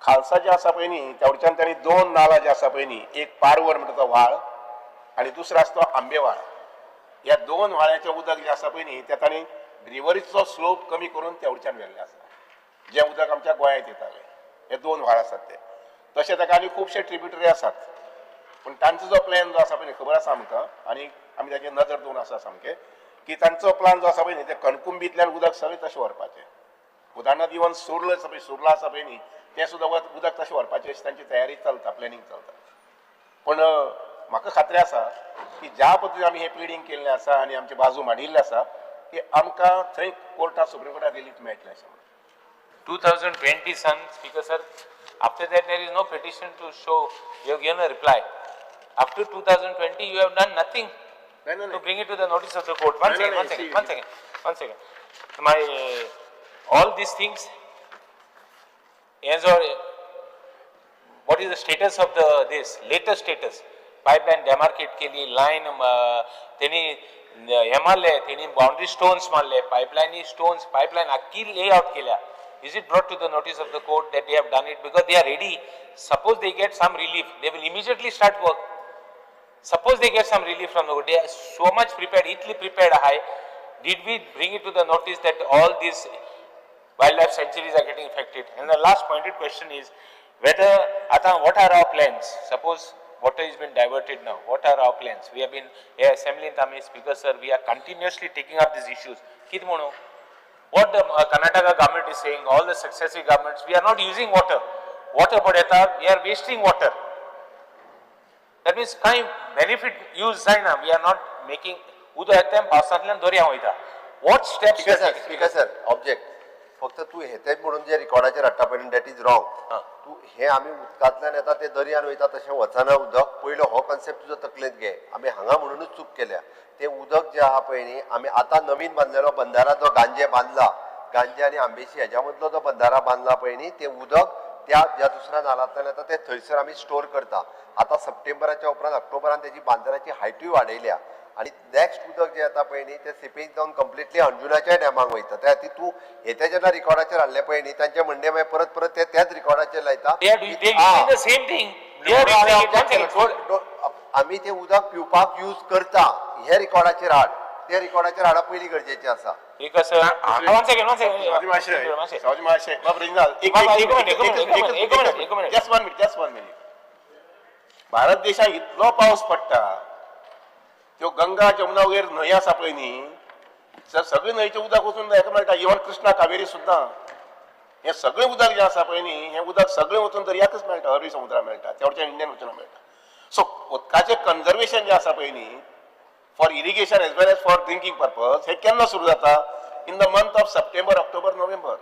खालसा जे आसा पळय न्ही, तेवडच्यान तांणी दोन नाला जे आसा पळय न्ही, एक पारवर म्हणटा तो व्हाळ आनी दुसरो आसा तो आंबे व्हाळ. ह्या दोन व्हाळ्याचें उदक जें आसा पळय न्ही, तें तांणी रिवरीचो स्लोप कमी करून तेवडच्यान व्हेल्लें आसा, जें उदक आमच्या गोंयांत येतालें. हे दोन व्हाळ आसात ते. तशें ताका आनी खुबशे ट्रिब्युटरी आसात, पूण तांचो जो प्लॅन जो आसा पळय न्ही, खबर आसा आमकां आनी आमी ताचेर नदर दवरून आसा सामकें, की तांचो प्लान जो आसा पळय न्ही, ते कणकुंबींतल्यान उदक सगळें तशें व्हरपाचें. उदाहरणार्थ इवन सुर्ल आसा पळय, सुर्ला आसा पळय न्ही, तें सुद्दां उदक तशें व्हरपाचें अशी तांची तयारी चलता, प्लॅनिंग चलता. पूण म्हाका खात्री आसा की ज्या पद्दतीन आमी हें प्लिडींग केल्लें आसा आनी आमची बाजू मांडिल्ली आसा की आमकां थंय कोर्टात, सुप्रीम कोर्टात रिलीफ मेळटलें अशें म्हणून. 2020 son, Speaker sir, after that there is no petition to show, you have given a reply. Up to 2020 you have done nothing नाही, नाही, to bring it to the notice of the court. One No, no, second, no, one second, see- one second, one second. My, all these things, as or, what is the status of the, this, latest status? Pipeline demarcate केली, line, तेणी हे मारले, तेणी boundary stones मारले, पायपलायनी stones, pipeline आख्खी layout केल्या. Is it brought to the notice of the court that they have done it? Because they are ready. Suppose they get some relief, they will immediately start work. Suppose they get some relief from the court, they are so much prepared, itli prepared high. Did we bring it to the notice that all these wildlife sanctuaries are getting affected? And the last pointed question is whether, ata, what are our plans? Suppose water has been diverted now, what are our plans? We have been, hey, Assembly in Tamil, Speaker sir, we are continuously taking up these issues. Kit mono, what the Karnataka government is saying, all the successive governments, we are not using water. Water padeta, we are wasting water. That means कांय benefit use जायना, we are not making, उदक येता पावसांतल्यान दर्या वयता. What steps? Speaker sir, speaker sir, object. फक्त तूं हेतेच म्हणून जे रिकॉर्डाचेर हाडटा पळय, that is wrong. तूं हें आमी उदकांतल्यान येता तें दर्यान वयता तशें वचना उदक. पयलो हो कॉन्सेप्ट तुजो तकलेंत घे. आमी हांगा म्हणुनूच चूक केल्या. तें उदक जें आहा पळय न्ही, आमी आतां नवीन बांदलेलो बंदारा जो गांजे बांदला, गांजे आनी आंबेशी हेज्या मदलो जो बंदारा बांदला पळय न्ही, तें उदक त्या ज्या दुसऱ्या नालांतल्यान येता तें थंयसर आमी स्टोर करता. आतां सप्टेंबराच्या उपरांत ऑक्टोबरान तेजी बांदाराची हायटूय वाडयल्या आनी नेक्स्ट उदक जें येता पळय न्ही, तें सिपेज जावन कंप्लिटली अंजुनाच्या डॅमाक वयता. त्या खातीर तूं हेते जेन्ना रिकॉर्डाचेर हाडलें पळय न्ही, तांचें म्हणणें मागीर परत परत ते त्याच रिकॉर्डाचेर लायता. They are doing, they are using the same thing. They are using it. One second. आमी तें उदक पिवपाक यूज करता हे रिकॉर्डाचेर हाड, ते रिकॉर्डाचेर हाडप पयलीं गरजेचें आसा. Because, one second, one second. Saoji महाशय, मातशें. सावजी महाशय, बाब रेजिनाल्ड, एक बाबा, एक minute, एक minute, एक minute, एक minute, एक minute. Just one minute, just one minute. Bharat देशात इतलो पावस पडटा, त्यो गंगा जमुना वगैरे न्हंय आसा पळय न्ही, सगळे न्हंयचें उदक वचून हेका मेळटा. इवन कृष्णा कावेरी सुद्दां हें सगळें उदक जें आसा पळय न्ही, हें उदक सगळें वचून दर्याकच मेळटा, अरबी समुद्राक मेळटा, तेवटेच्यान इंडियन ओशनाक मेळटा. सो उदकाचें कन्जर्वेशन जें आसा पळय न्ही, for irrigation as well as for drinking purpose, हे केन्ना सुरू जाता? In the month of September, October, November.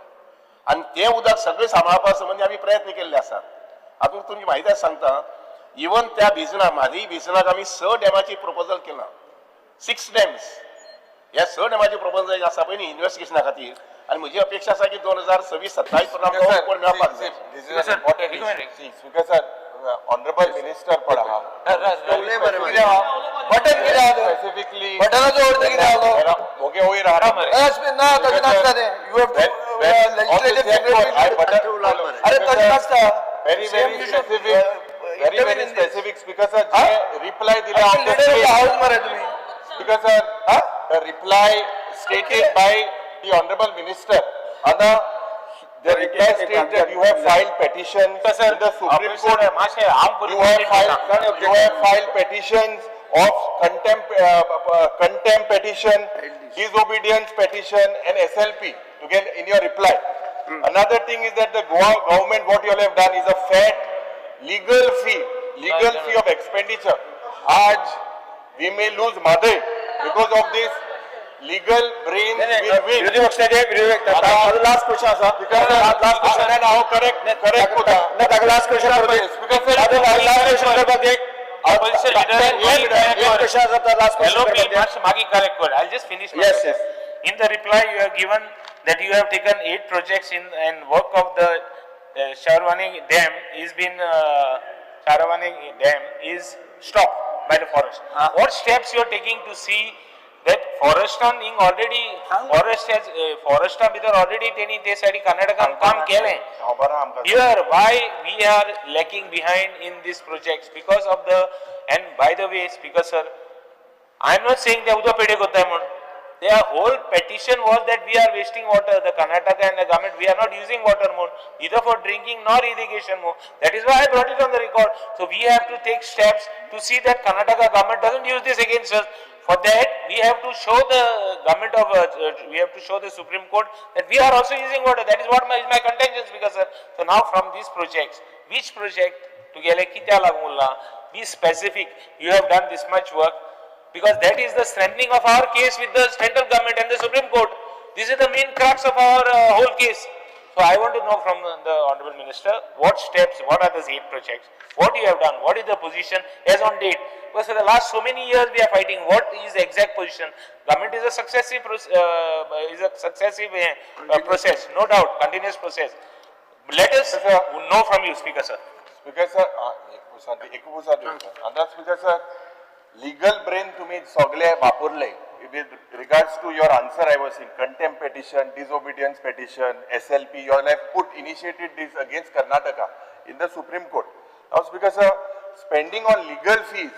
आनी तें उदक सगळें सांबाळपा संबंदी आमी प्रयत्न केल्ले आसात. आतां तुमची म्हायती सांगता, इवन त्या भिजना, म्हादय भिजनाक आमी 6 डॅमाची प्रपोजल केलां, 6 डॅम्स. ह्या 6 डॅमाची प्रपोजल जें आसा पळय न्ही इन्वेस्टिगेशना खातीर, आनी म्हजी अपेक्षा आसा की 2026-27 पर्यंत आमकां कोण मेळपाक जाय. This is an important issue. See, Speaker sir, honorable minister पण आहा. बटन कितें आहा तें? Specifically. बटनाचो अर्थ कितें आहा तो? मोगे वयर आहा. ना, तशें नासता तें. You have to legislative secretary. अरे तशें नासता. Very, Same very you should, specific, very, intervene very in this. specific. Speaker sir, J reply दिला on the leader of the stage. House मरे तुम्ही. Speaker sir, the reply stated by the honorable minister. Ada, the reply states that you have filed petitions in the Supreme Court. मातशें हांव You have filed, you have filed petitions of contempt, contempt petition, disobedience petition and SLP to get in your reply. Another thing is that the Goa government, what you all have done is a fat legal fee, legal fee of expenditure. Aaj, we may lose Mhadei because of this legal brains will win. विरोधी पक्षाचे विरोधी last question आसा. Last question. हांव correct, correct कोता. ना, ताका last question. Speaker sir, last question करपाक एक Opposition leader, एक क्वेश्चन आसा, लास्ट क्वेश्चन LOP करपाक. मातशें मागीर करेक्ट कर. I'll just finish my Yes, question. yes. In the reply you have given that you have taken 8 projects in and work of the Sharvani Dam is been Sharavani Dam is stopped by the forest. What steps you are taking to see that फॉरेस्टान हिंग already forest has Foresta भितर already तेणी ते सायडी कर्नाटकान काम केलें. खबर आहा आमकां. Here, why we are lacking behind in these projects? Because of the, and by the way, Speaker sir, I am not saying they उदक पेडे करताय म्हूण. Their whole petition was that we are wasting water, the Karnataka and the government, we are not using water more, either for drinking nor irrigation more. That is why I brought it on the record. So we have to take steps to see that Karnataka government doesn't use this against us. For that, we have to show the government of, we have to show the Supreme Court that we are also using water. That is what my, is my contention, Speaker sir. So now from these projects, which project तुगेले कित्या लागून उरला? Be specific. You have done this much work. Because that is the strengthening of our case with the central government and the Supreme Court. This is the main crux of our whole case. So I want to know from the Honorable Minister, what steps, what are these 8 projects, what you have done, what is the position as on date? Because for the last so many years we are fighting, what is the exact position? Government is a successive, process, no doubt, continuous process. Let us know from you, Speaker sir. Speaker sir, एक आतां speaker sir, legal brain तुमी सगळे वापरले with regards to your answer. I was in contempt petition, disobedience petition, SLP, you all have put initiated this against Karnataka in the Supreme Court. Now, Speaker sir, spending on legal fees,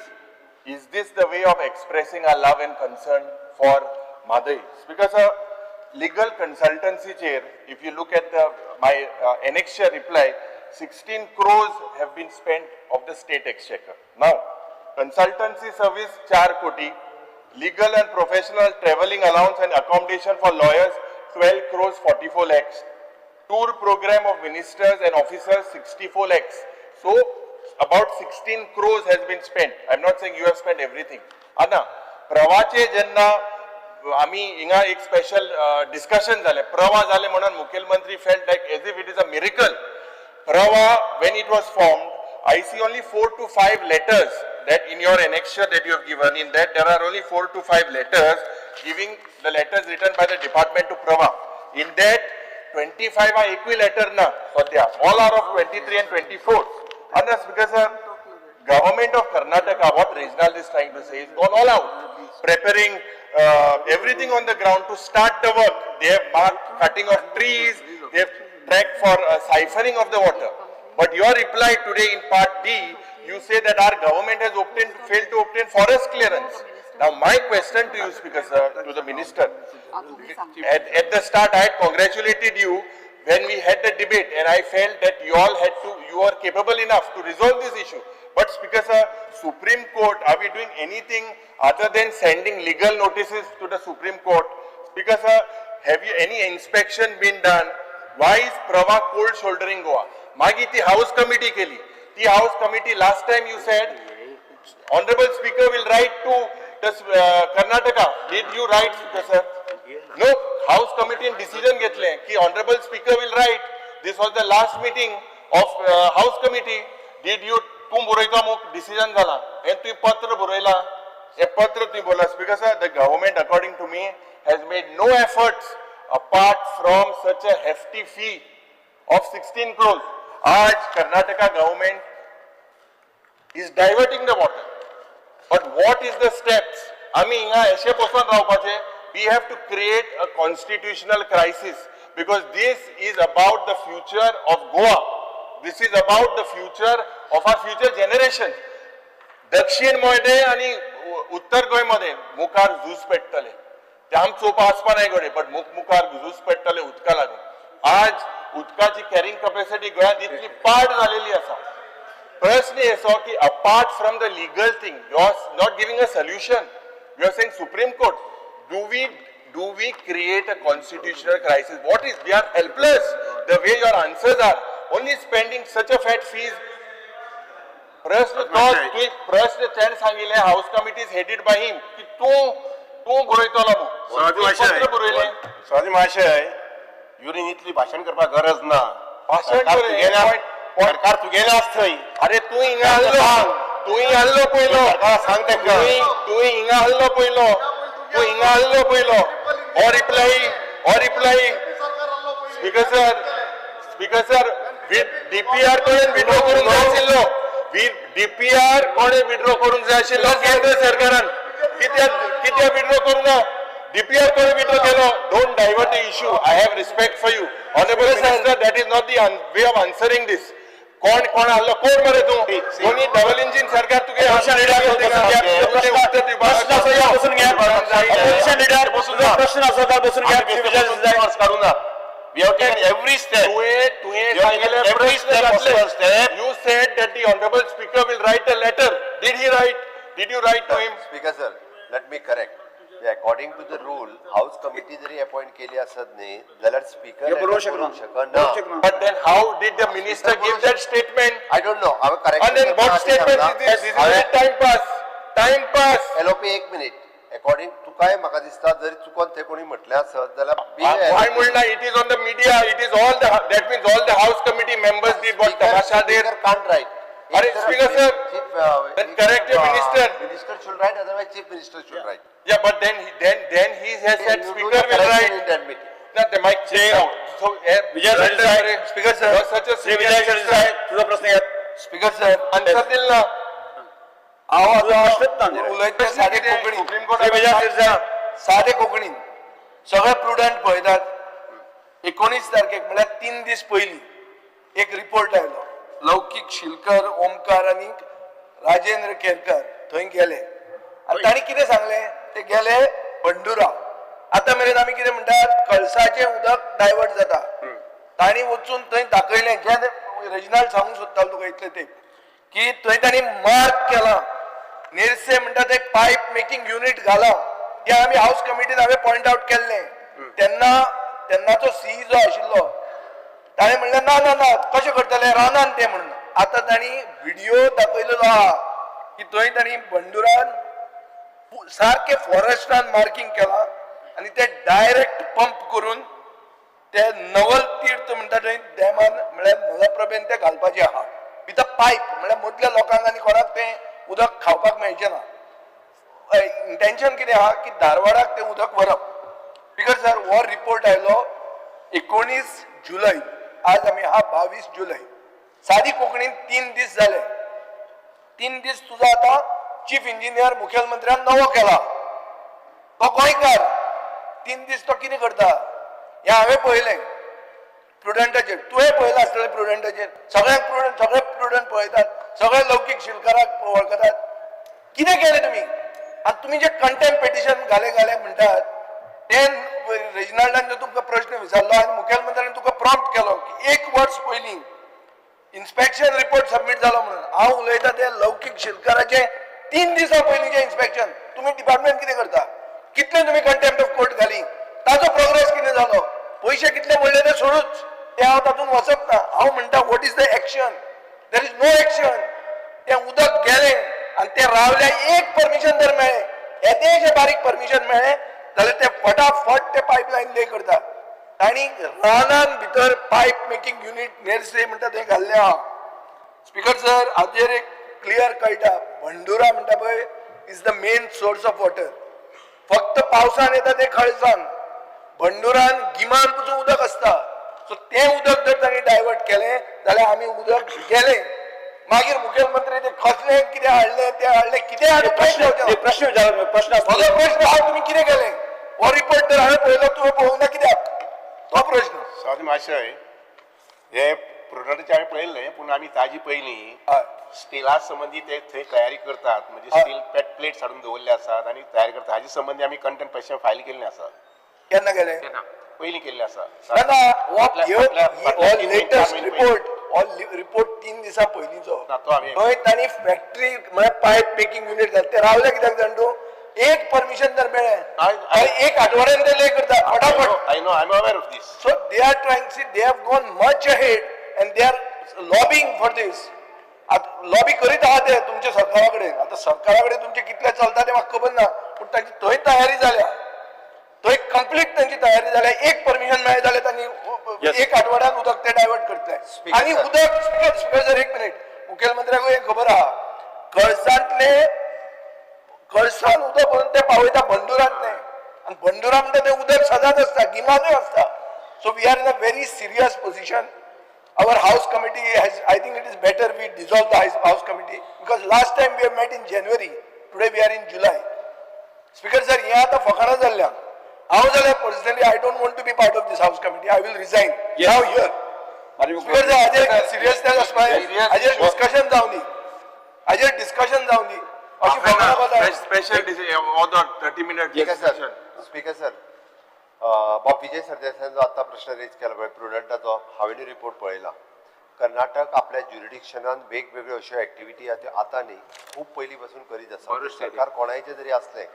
is this the way of expressing our love and concern for Mhadei? Speaker sir, legal consultancy chair, if you look at the my annexure reply, 16 crores have been spent of the state exchequer. Now, consultancy service 4 koti, legal and professional travelling allowance and accommodation for lawyers 12 crores 44 lakhs, tour program of ministers and officers 64 lakhs. So, about 16 crores has been spent. I am not saying you have spent everything. Anna, प्रवाचे जेन्ना आमी हिंगा एक special discussion जालें, प्रवा जालें म्हणून मुखेलमंत्री felt like as if it is a miracle. Prava, when it was formed, I see only 4 to 5 letters that in your annexure that you have given, in that there are only 4 to 5 letters giving the letters written by the department to Prava. In that, 25 are equi letter na, sadhya. All are of 23 and 24. And that's because government of Karnataka, what Reginald is trying to say, is gone all out, preparing everything on the ground to start the work. They have marked cutting of trees, they have tracked for siphoning of the water. But your reply today in part D, you say that our government has failed to obtain forest clearance. Now my question to you, Speaker sir, to the minister, at the start I had congratulated you when we had the debate, and I felt that you all had to, you are capable enough to resolve this issue. But Speaker sir, Supreme Court, are we doing anything other than sending legal notices to the Supreme Court? Speaker sir, have you any inspection been done? Why is Prava cold shouldering Goa? Magi ti house committee keli. The house committee last time you said, Honorable Speaker will write to the Karnataka. Did you write, Speaker sir? No, house committee decision घेतले की Honorable Speaker will write. This was the last meeting of house committee. Did you, तूं बरयता मुख decision जाला, हें तुवें पत्र बरयला, हें पत्र तुवें बरयला. Speaker sir, the government according to me has made no efforts apart from such a hefty fee of 16 crores. Aaj Karnataka government is diverting the water. But what is the steps? आमी हिंगा अशें बसून रावपाचें. We have to create a constitutional crisis because this is about the future of Goa. This is about the future of our future generation. दक्षिण मध्ये आणि उत्तर गोंय मध्ये मुखार झूज पेट्टले. ते आम चोवपा वचपा नाय घडये, बट मुखार झूज पेट्टले उदका लागून. आज उदकाची कॅरिंग कपॅसिटी गोंयांत इतली पाड झालेली आसा. प्रश्न असो की apart from the legal thing, you are not giving a solution. You are saying Supreme Court. Do we create a constitutional crisis? What is, we are helpless. The way your answers are, only spending such a fat fees. प्रश्न तो तुवें प्रश्न तेणें सांगिल्लें house committee is headed by him की तूं तूं बरयतलो म्हूण पत्र बरयलें. सवाजी महाशय, युरीन इतली भाशण करपाक गरज ना. भाशण सरकार तुगेलें आसा थंय. अरे तूं हिंगा आहलो, तूं हिंगा आहलो पयलो, सांग तांकां. तूं हिंगा आहलो पयलो, तूं हिंगा आहलो पयलो. हो रिप्लाय, हो reply. Speaker sir, speaker sir, DPR कडेन विड्रॉ करूंक जाय आशिल्लो. डीपीआर कोणें विड्रॉ करूंक जाय आशिल्लो? केंद्र सरकारान. कित्याक कित्याक विड्रॉ करूं ना? डीपीआर कोणी विड्रॉ केलो? Don't divert the issue. I have respect for you, honourable minister. That is not the way of answering this. कोण कोण आहलो? कोण मरे तूं? दोन्ही डबल इंजिन सरकार तुगे. Opposition leader बसून घ्या. प्रश्न आसा जाल्यार बसून घ्या. Opposition leader, तुजो प्रश्न आसा जाल्यार बसून घ्या. श्री विजय सरदेसाय. काडूं ना. We have taken every step. तुवें You have taken सांगिल्लें every प्रश्न step घातले. possible step. You said that the honorable speaker will write a letter. Did he write? Did you write to him? Speaker sir, let me correct. According to the rule, house committee जरी appoint केली असत न्ही जाल्यार speaker हे बरोवंक शकना. शकना. बरोवंक शकना. But then how did the minister give that statement? I don't know. हांवें correction And then what statement is this? This is a time pass. Time pass. LOP एक मिनिट. अकॉर्डिंग तुकाय म्हाका दिसता जरी चुकोन ते कोणी म्हटलें आसत जाल्यार Why म्हणला? It is on the media. It is all the, that means all the house committee members did what tamasha there. Can't write. अरे, Speaker sir, then correct your minister. Minister should write, otherwise chief minister should write. Yeah, but then then he has said speaker will write. In that meeting. ना ते mic so Vijay Sardesai, speaker sir. You are such a Shri Vijay Sardesai, तुझा प्रश्न घ्या. Speaker sir, answer दिल ना. हांव तुझा प्रश्नच ना आतां उलयता ते सादे कोंकणी. Supreme court Shri Vijay Sardesai. सादे कोंकणीन सगळे प्रुडंट पळयतात. 19 तारखेक म्हळ्यार 3 दीस पयलीं एक रिपोर्ट आयलो. लौकीक शिलकर, ओमकार आनी राजेंद्र केरकर थंय गेले आनी तांणी कितें सांगलें, ते गेले बंडुरा. आतां मेरेन आमी कितें म्हणटात, कळसाचें उदक डायवर्ट जाता. तांणी वचून थंय दाखयलें, जें रेजिनाल्ड सांगूंक सोदतालो तुका इतलें तें, की थंय तांणी मार्क केलां, नेरसे म्हणटा ते पायप मेकिंग युनिट घालां. तें आमी हावस कमिटीन हांवें पॉयंट आवट केल्लें. तेन्ना तेन्नाचो सी जो आशिल्लो ताणें म्हणलें ना ना ना, कशें करतले रानान तें म्हणून. आतां तांणी व्हिडियो दाखयलेलो आहा की थंय तांणी बंडुरान सारकें फॉरेस्टान मार्किंग केलां आनी ते डायरेक्ट पंप करून ते नवल तीर्थ म्हणटा थंय डॅमान म्हळ्यार मलप्रभेन ते घालपाचें आहा विथ अ पायप. म्हळ्यार मदल्या लोकांक आनी कोणाक तें उदक खावपाक मेळचें ना. इंटेन्शन कितें आहा की धारवाडाक तें उदक व्हरप. Because sir, हो रिपोर्ट आयलो 19 जुलय, आज आमी आहा 22 जुलय. सादी कोंकणीन 3 दीस जाले. 3 दीस तुजो आतां चीफ इंजिनियर मुखेलमंत्र्यान नवो केला, तो गोंयकार. 3 दीस तो कितें करता हें हांवें पळयलें प्रुडंटाचेर. तुवें पळयलां आसतलें प्रुडंटाचेर. सगळ्यांक प्रुडंट, सगळे प्रुडंट पळयतात, सगळे लौकीक शिलकाराक वळखतात. कितें केलें तुमी? आनी तुमी जे कंटेम्प पिटिशन घाले घाले म्हणटात, ते रेजिनाल्डान जो तुमकां प्रश्न विचारलो आनी मुखेलमंत्र्यान तुका प्रॉम्प्ट केलो की 1 वर्स पयलीं इन्स्पेक्शन रिपोर्ट सबमीट जालो म्हणून. हांव उलयता ते लौकीक शिलकाराचे 3 दिसां पयलींचे इन्स्पेक्शन. तुमी डिपार्टमेंट कितें करता? कितले तुमी कंटेम्प्ट ऑफ कोर्ट घाली? ताचो प्रोग्रेस कितें जालो? पयशे कितले पडले ते सोडूच, ते हांव तातूंत वचप ना. हांव म्हणटा, what is the action? There is no action. तें उदक गेलें आनी ते रावल्या. एक परमिशन जर मेळ्ळें, येदेशें बारीक परमिशन मेळ्ळें जाल्यार ते फटाफट ते पायपलायन ले करता. तांणी रानान भितर पायप मेकिंग युनिट नेरसे म्हणटा थंय घाल्लें आहा. स्पीकर सर, हाजेर एक क्लियर कळटा, बंडुरा म्हणटा पळय is the main source of water. फक्त पावसान येता ते खळसान, बंडुरान गिमान पसून उदक आसता. सो तें उदक जर तांणी डायवर्ट केलें जाल्यार आमी उदक गेलें. मागीर मुखेलमंत्री ते कसलें कितें हाडलें तें हाडलें कितें हाडूं कांयच जावचें ना. प्रश्न विचार, प्रश्न आसता. म्हजो प्रश्न आहा, तुमी कितें केलें? हो रिपोर्ट जर हांवें पळयलो, तुवें पळोवंक ना कित्याक? तो प्रश्न. सावजी मातशें हे प्रोडक्टाचें हांवें पळयल्लें, पूण आमी ताजी पयलीं हय. स्टिला संबंदी ते थंय तयारी करतात, म्हणजे स्टील पेट प्लेट्स हाडून दवरले आसात आनी तयारी करतात. हाजे संबंदी आमी कंटेंट पयशे फायल केल्ले आसा. केन्ना केलें? पयलीं केल्ले आसा. ना ना, हो फाटल्या तीन लेटस्ट चार म्हयने रिपोर्ट, हो रिपोर्ट 3 दिसां पयलींचो. ना, तो आमी- थंय तांणी फॅक्टरी म्हळ्यार पायप मेकिंग युनिट घातलें. ते रावले कित्याक जाण तूं? एक परमिशन जर मेळ्ळें जाल्यार एक आठवड्यान ते ले करता फटाफट. I know, I am aware of this. So they are trying, see, they have gone much ahead and they are lobbying for this. आतां लॉबी करीत आहा ते तुमच्या सरकारा कडेन. आतां सरकारा कडेन तुमचे कितले चलता ते म्हाका खबर ना, पूण तांची थंय तयारी जाल्या, थंय कंप्लीट तांची तयारी जाल्या. एक परमिशन मेळ्ळें जाल्यार तांणी एक आठवड्यान उदक ते डायवर्ट करतले. Speaker आनी sir. उदक, स्पीकर सर एक मिनीट, मुखेलमंत्र्याकूय एक खबर आहा, कळसांतले कळसान उदक भरून ते पावयता बंडुरांतलें, आनी बंडुरा म्हणटा तें उदक सदांच आसता, गिमानूय आसता. So we are in a very serious position. Our house committee has, I think it is better we dissolve the house committee, because last time we have met in January, today we are in July. Speaker sir, हें आतां फकाणां जाल्ल्यान हांव जाल्यार personally I don't want to be part of this house committee. I will resign now here. Speaker sir, हाजेर seriousness आसपा, हाजेर discussion जावं दी, हाजेर डिस्कशन जावं दी. अशी फकाणां कोता. Special order, 30 minute speaker sir, discussion. Speaker sir, बाब विजय सरदेसायान जो आतां प्रश्न रेज केला पळय प्रुडंटाचो, हांवें रिपोर्ट पळयला. कर्नाटक आपल्या ज्युरिडिक्शनान वेगवेगळ्यो अश्यो एक्टिविटी आहा, त्यो आतां न्ही, खूब पयलीं पासून करीत आसा. सरकार कोणायचें जरी आसलें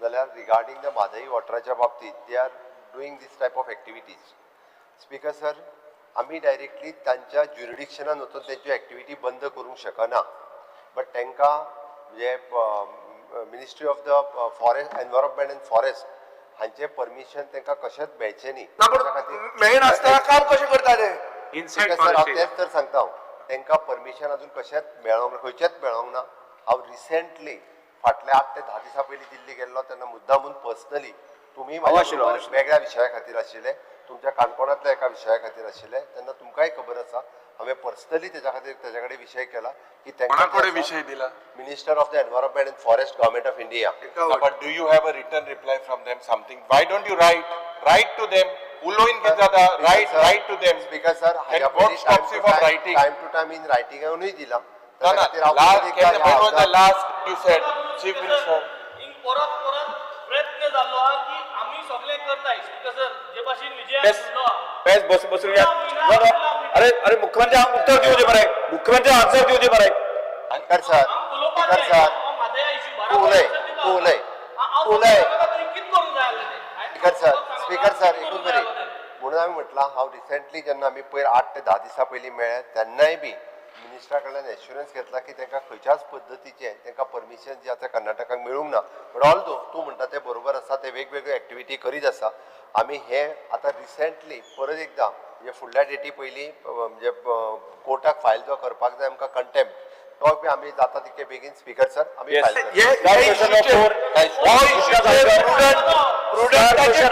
जाल्यार रिगार्डींग the Mhadei वॉटराच्या बाबतींत they are doing this type of activities. Speaker sir, आमी डायरेक्टली तांच्या ज्युरिडिक्शनान वचून तेंच्यो एक्टिविटी बंद करूंक शकना, बट तांकां म्हणजे Ministry of the Forest, Environment and Forest हांचें परमिशन तांकां कशेंच मेळचें न्ही. ना, पूण त्या खातीर मेळनासतना काम कशें करता ते? इनसायड स्पीकर सर, हांव फॉरेस्ट. तेंच तर सांगता, हांव तांकां परमिशन अजून कशेंच मेळोंक ना, खंयचेंच मेळोंक ना. हांव रिसेंटली फाटल्या 8 ते 10 दिसां पयलीं दिल्ली गेल्लो तेन्ना मुद्दामून पर्सनली तुमी हांव आशिल्लो, म्हज्या बरोबर वेगळ्या विशया खातीर आशिल्ले, तुमच्या काणकोणांतल्या एका विशया खातीर आशिल्ले, तेन्ना तुमकांय खबर आसा, हांवें पर्सनली तेच्या खातीर तेच्या कडेन विशय केला की कोणा कडेन विशय दिला? Minister of the Environment and Forest, Government of India. But do you have a written reply from them, something? Why don't you write? Write to them. उलोवन कितें जाता? Write, write to them. Speaker sir, And what stops you from writing? Time to time in रायटिंगानूय दिला. ना ना, last, when was the last you said, Chief Minister? हिंग परत परत प्रयत्न जाल्लो आहा की आमी सगळे करताय. स्पीकर सर, जे भाशेन विजय बेस बेस, बस, बसून घ्या. No, no. अरे अरे, मुख्यमंत्री उत्तर दिवं दे मरे, मुख्यमंत्री आन्सर दिवं दे मरे. स्पीकर सर, स्पीकर सर, तूं उलय, तूं उलय, तूं उलय. कित करूंक जाय आसलें तें? स्पीकर सर, स्पीकर सर, एकूच मिनीट. म्हणून हांवें म्हटलां, हांव रिसेंटली जेन्ना आमी पयर 8 ते 10 दिसां पयलीं मेळ्ळे तेन्नाय बी मिनिस्टरा कडल्यान एश्युरन्स घेतला की तांकां खंयच्याच पद्दतीचें तांकां परमिशन जें आतां कर्नाटकाक मेळूंक ना. बट ऑल दो तूं म्हणटा तें बरोबर आसा, ते वेगवेगळ्यो एक्टिविटी करीत आसा. आमी हे आतां रिसेंटली परत एकदां म्हणजे फुडल्या डेटी पयलीं म्हणजे कोर्टाक फायल जो करपाक जाय आमकां कंटेम्प्ट, तो बी आमी जाता तितके बेगीन, स्पीकर सर, आमी फायल करतले. हे Question number four. प्रुडंटाचे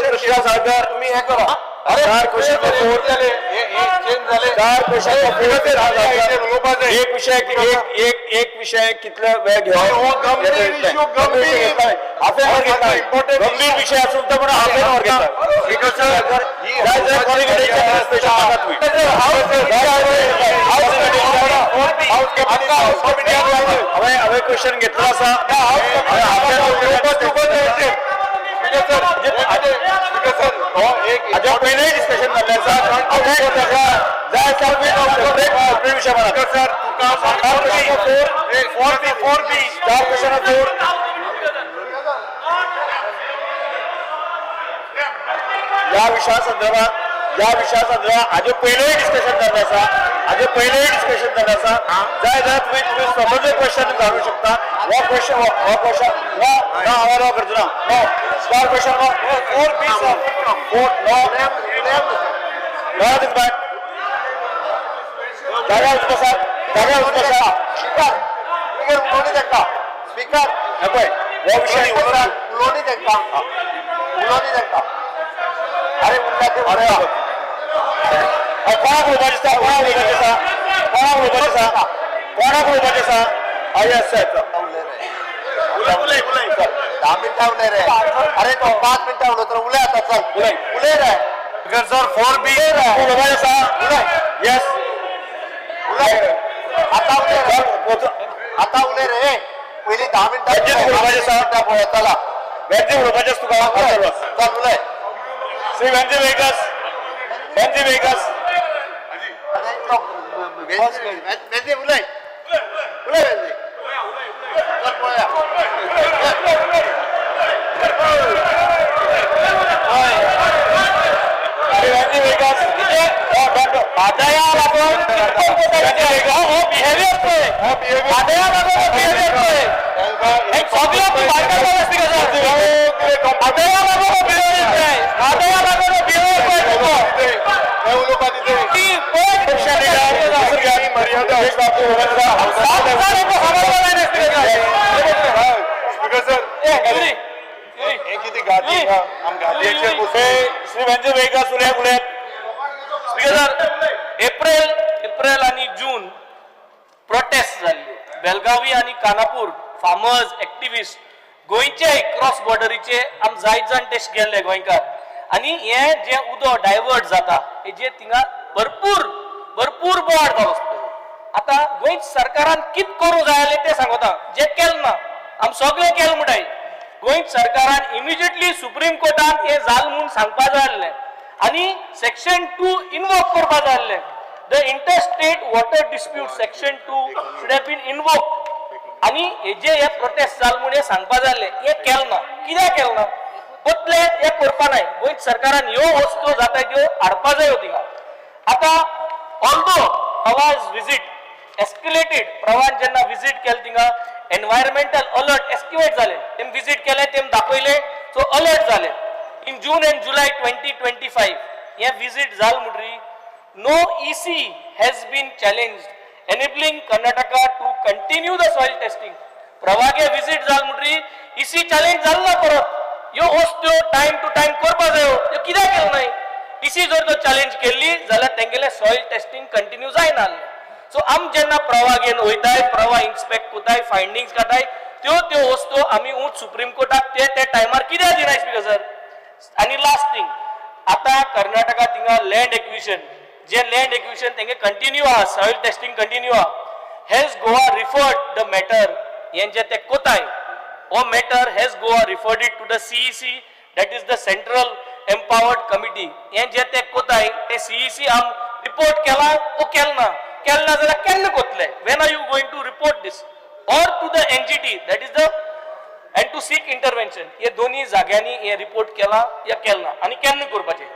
Krishna Salkar. तुम्ही हे करा. अरे, चार क्वेश्चन फोर. जाले हे चेंज जाले. चार क्वेश्चन फोर. उलोवपा जाय. एक विषय, एक एक एक विषय कितले वेळ घेवप? हो गंभीर issue, गंभीर. हाफ एन our घेतला. Important गंभीर विषय असून तर पण हाफ एन our घेतला. स्पीकर सर, ही जाय जाय कोणी स्पेशल सांगा तुम्ही. हांवें हांवें क्वेश्चन घेतलो आसा. हांवें हाफ एन our हाज्या पयलीं डिस्कशन जाल्लें आसा. जाय जाय, विषय मारा. सर, तुका चार question four, 4B, 4B. चार क्वेश्चन फोर. या विशया संदर्भात हाजे पयलें डिस्कशन जाल्लें आसा. हाजे पयलें डिस्कशन जाल्लें आसा. जाय जाल्यार तुमी तुमी स्वताचे क्वेश्चन घालूंक शकता. हो क्वेश्चन, हो क्वेश्चन नो ना, हांवें नो करचो ना. No star question no 4B, sir, four no. मेळा तुमकां जाग्यार वचून बसा, जाग्यार वचून बसा. स्पीकर, स्पीकर, उलोवनी तांकां. स्पीकर. हे पळय, हो विशय उलोवनी तांकां, उलोवनी तांकां. अरे, उरला ते. अरे, कोणाक उलोवपाचें आसा? कोणाक उलोवपाचें आसा? कोणाक उलोवपाचें आसा? कोणाक उलोवपाचें आसा? आं, येस सर. उलय रे. उलय, उलय, उलय. 10 मिनटां उलय रे. अरे, तो 5 मिनटां उलयतो. उलय आतां, चल. उलय. उलय रे. Speaker sir, 4B. तूं उलोवपाचें आसा? येस. उलय आतां, उलय रे. आतां उलय रे. पयलीं 10 मिनटां. रंजीत, उलोवपाचें आसा? पळयताला. वेंजी, उलोवपाचें आसा तुका? चल, वच. चल, उलय. श्री वेंजी वेगस, वेंजी वेगस. अरे, तो वेंजी, उलय, उलय वेंजी. चल पळोवया. श्री वेंजी वेगस. म्हादया लागून हो बिहेवियर पळय, म्हादया लागून हो बिहेवियर पळय. हे सगळ्यांक भायर काडपाक आसता सर. म्हादया लागून हो बिहेवियर पळय, म्हादया लागून हो बिहेवियर पळय तुमचो. ती पळय. मर्यादा. सात हजार खबर जायना स्पीकर सर, हे कितें गादी आम गादयेचेर बसून. श्री वेंजी वेगस, उलयात, उलयात. स्पीकर सर, एप्रिल एप्रिल आनी जून प्रोटेस्ट जाल्ल्यो बेलगावी आनी कानापूर. Farmers, activist गोंयचे क्रॉस बॉर्डरीचे आम जायत जाण टेस्ट गेल्ले गोंयकार. आनी हे जे उदक डायवर्ट जाता हेजे थिंगा भरपूर भरपूर बोवाळ जालो. आतां गोंय सरकारान कित करूं जाय जालें तें सांगता, जें केलें ना आम सगळें केलें म्हणटाय. गोंय सरकारान इमिजिएटली सुप्रीम कोर्टान हें जालें म्हूण सांगपा जाय आसलें आनी सेक्शन 2 इनवोक करपा जाय आसलें. The interstate water dispute section 2 should have been invoked. आनी हेजे हे प्रोटेस्ट जाल म्हूण हें सांगपा जाय आसलें, हें केलें ना. कित्याक केलें ना? बदले हें करपा नाय. गोंय सरकारान ह्यो वस्तू जाता त्यो हाडपा जायो थिंगा. आतां ऑल्दो आवाज विजीट एस्केलेटेड, प्रवान जेन्ना विजीट केलें थिंगा एनवायरमेंटल अलर्ट एस्टिमेट जालें. तेम विजीट केलें, तेम दाखयलें, सो अलर्ट जालें. In June and July 2025 हें विजीट जाल म्हणटरी no EC has been challenged enabling Karnataka to continue the soil testing. प्रवागे visit जाल म्हणटरी इसी चॅलेंज जाल ना परत. ह्यो वस्तू टायम टू टायम करपा जायो, त्यो कित्याक केलें नाय? इसी जर तो चॅलेंज केल्ली जाल्यार तेंगेलें सॉयल टेस्टिंग कंटिन्यू जायना आसलें. सो आम जेन्ना प्रवाह घेवन वयताय, प्रवाह इन्स्पेक्ट कोताय, फायंडिंग्स काडटाय, त्यो त्यो वस्तू आमी ऊंच सुप्रीम कोर्टाक ते त्या टायमार कित्याक दिनाय स्पीकर सर? आनी लास्ट थिंग, आतां कर्नाटका थिंगा लँड एक्विशन, जे लँड एक्विशन तेंगे कंटिन्यू आहा, सॉयल टेस्टिंग कंटिन्यू आहा. Has Goa referred the matter, हें जे ते कोताय हो matter has Goa referred it to the CEC, that is the central empowered committee. हें जे ते कोताय ते सीईसी आम रिपोर्ट केला ओ केल ना? केल ना जाल्यार केन्ना कोतले? When are you going to report this or to the NGT, that is the and to seek intervention? हे दोन्ही जाग्यांनी हे रिपोर्ट केला या केल ना आनी केन्ना करपाचें?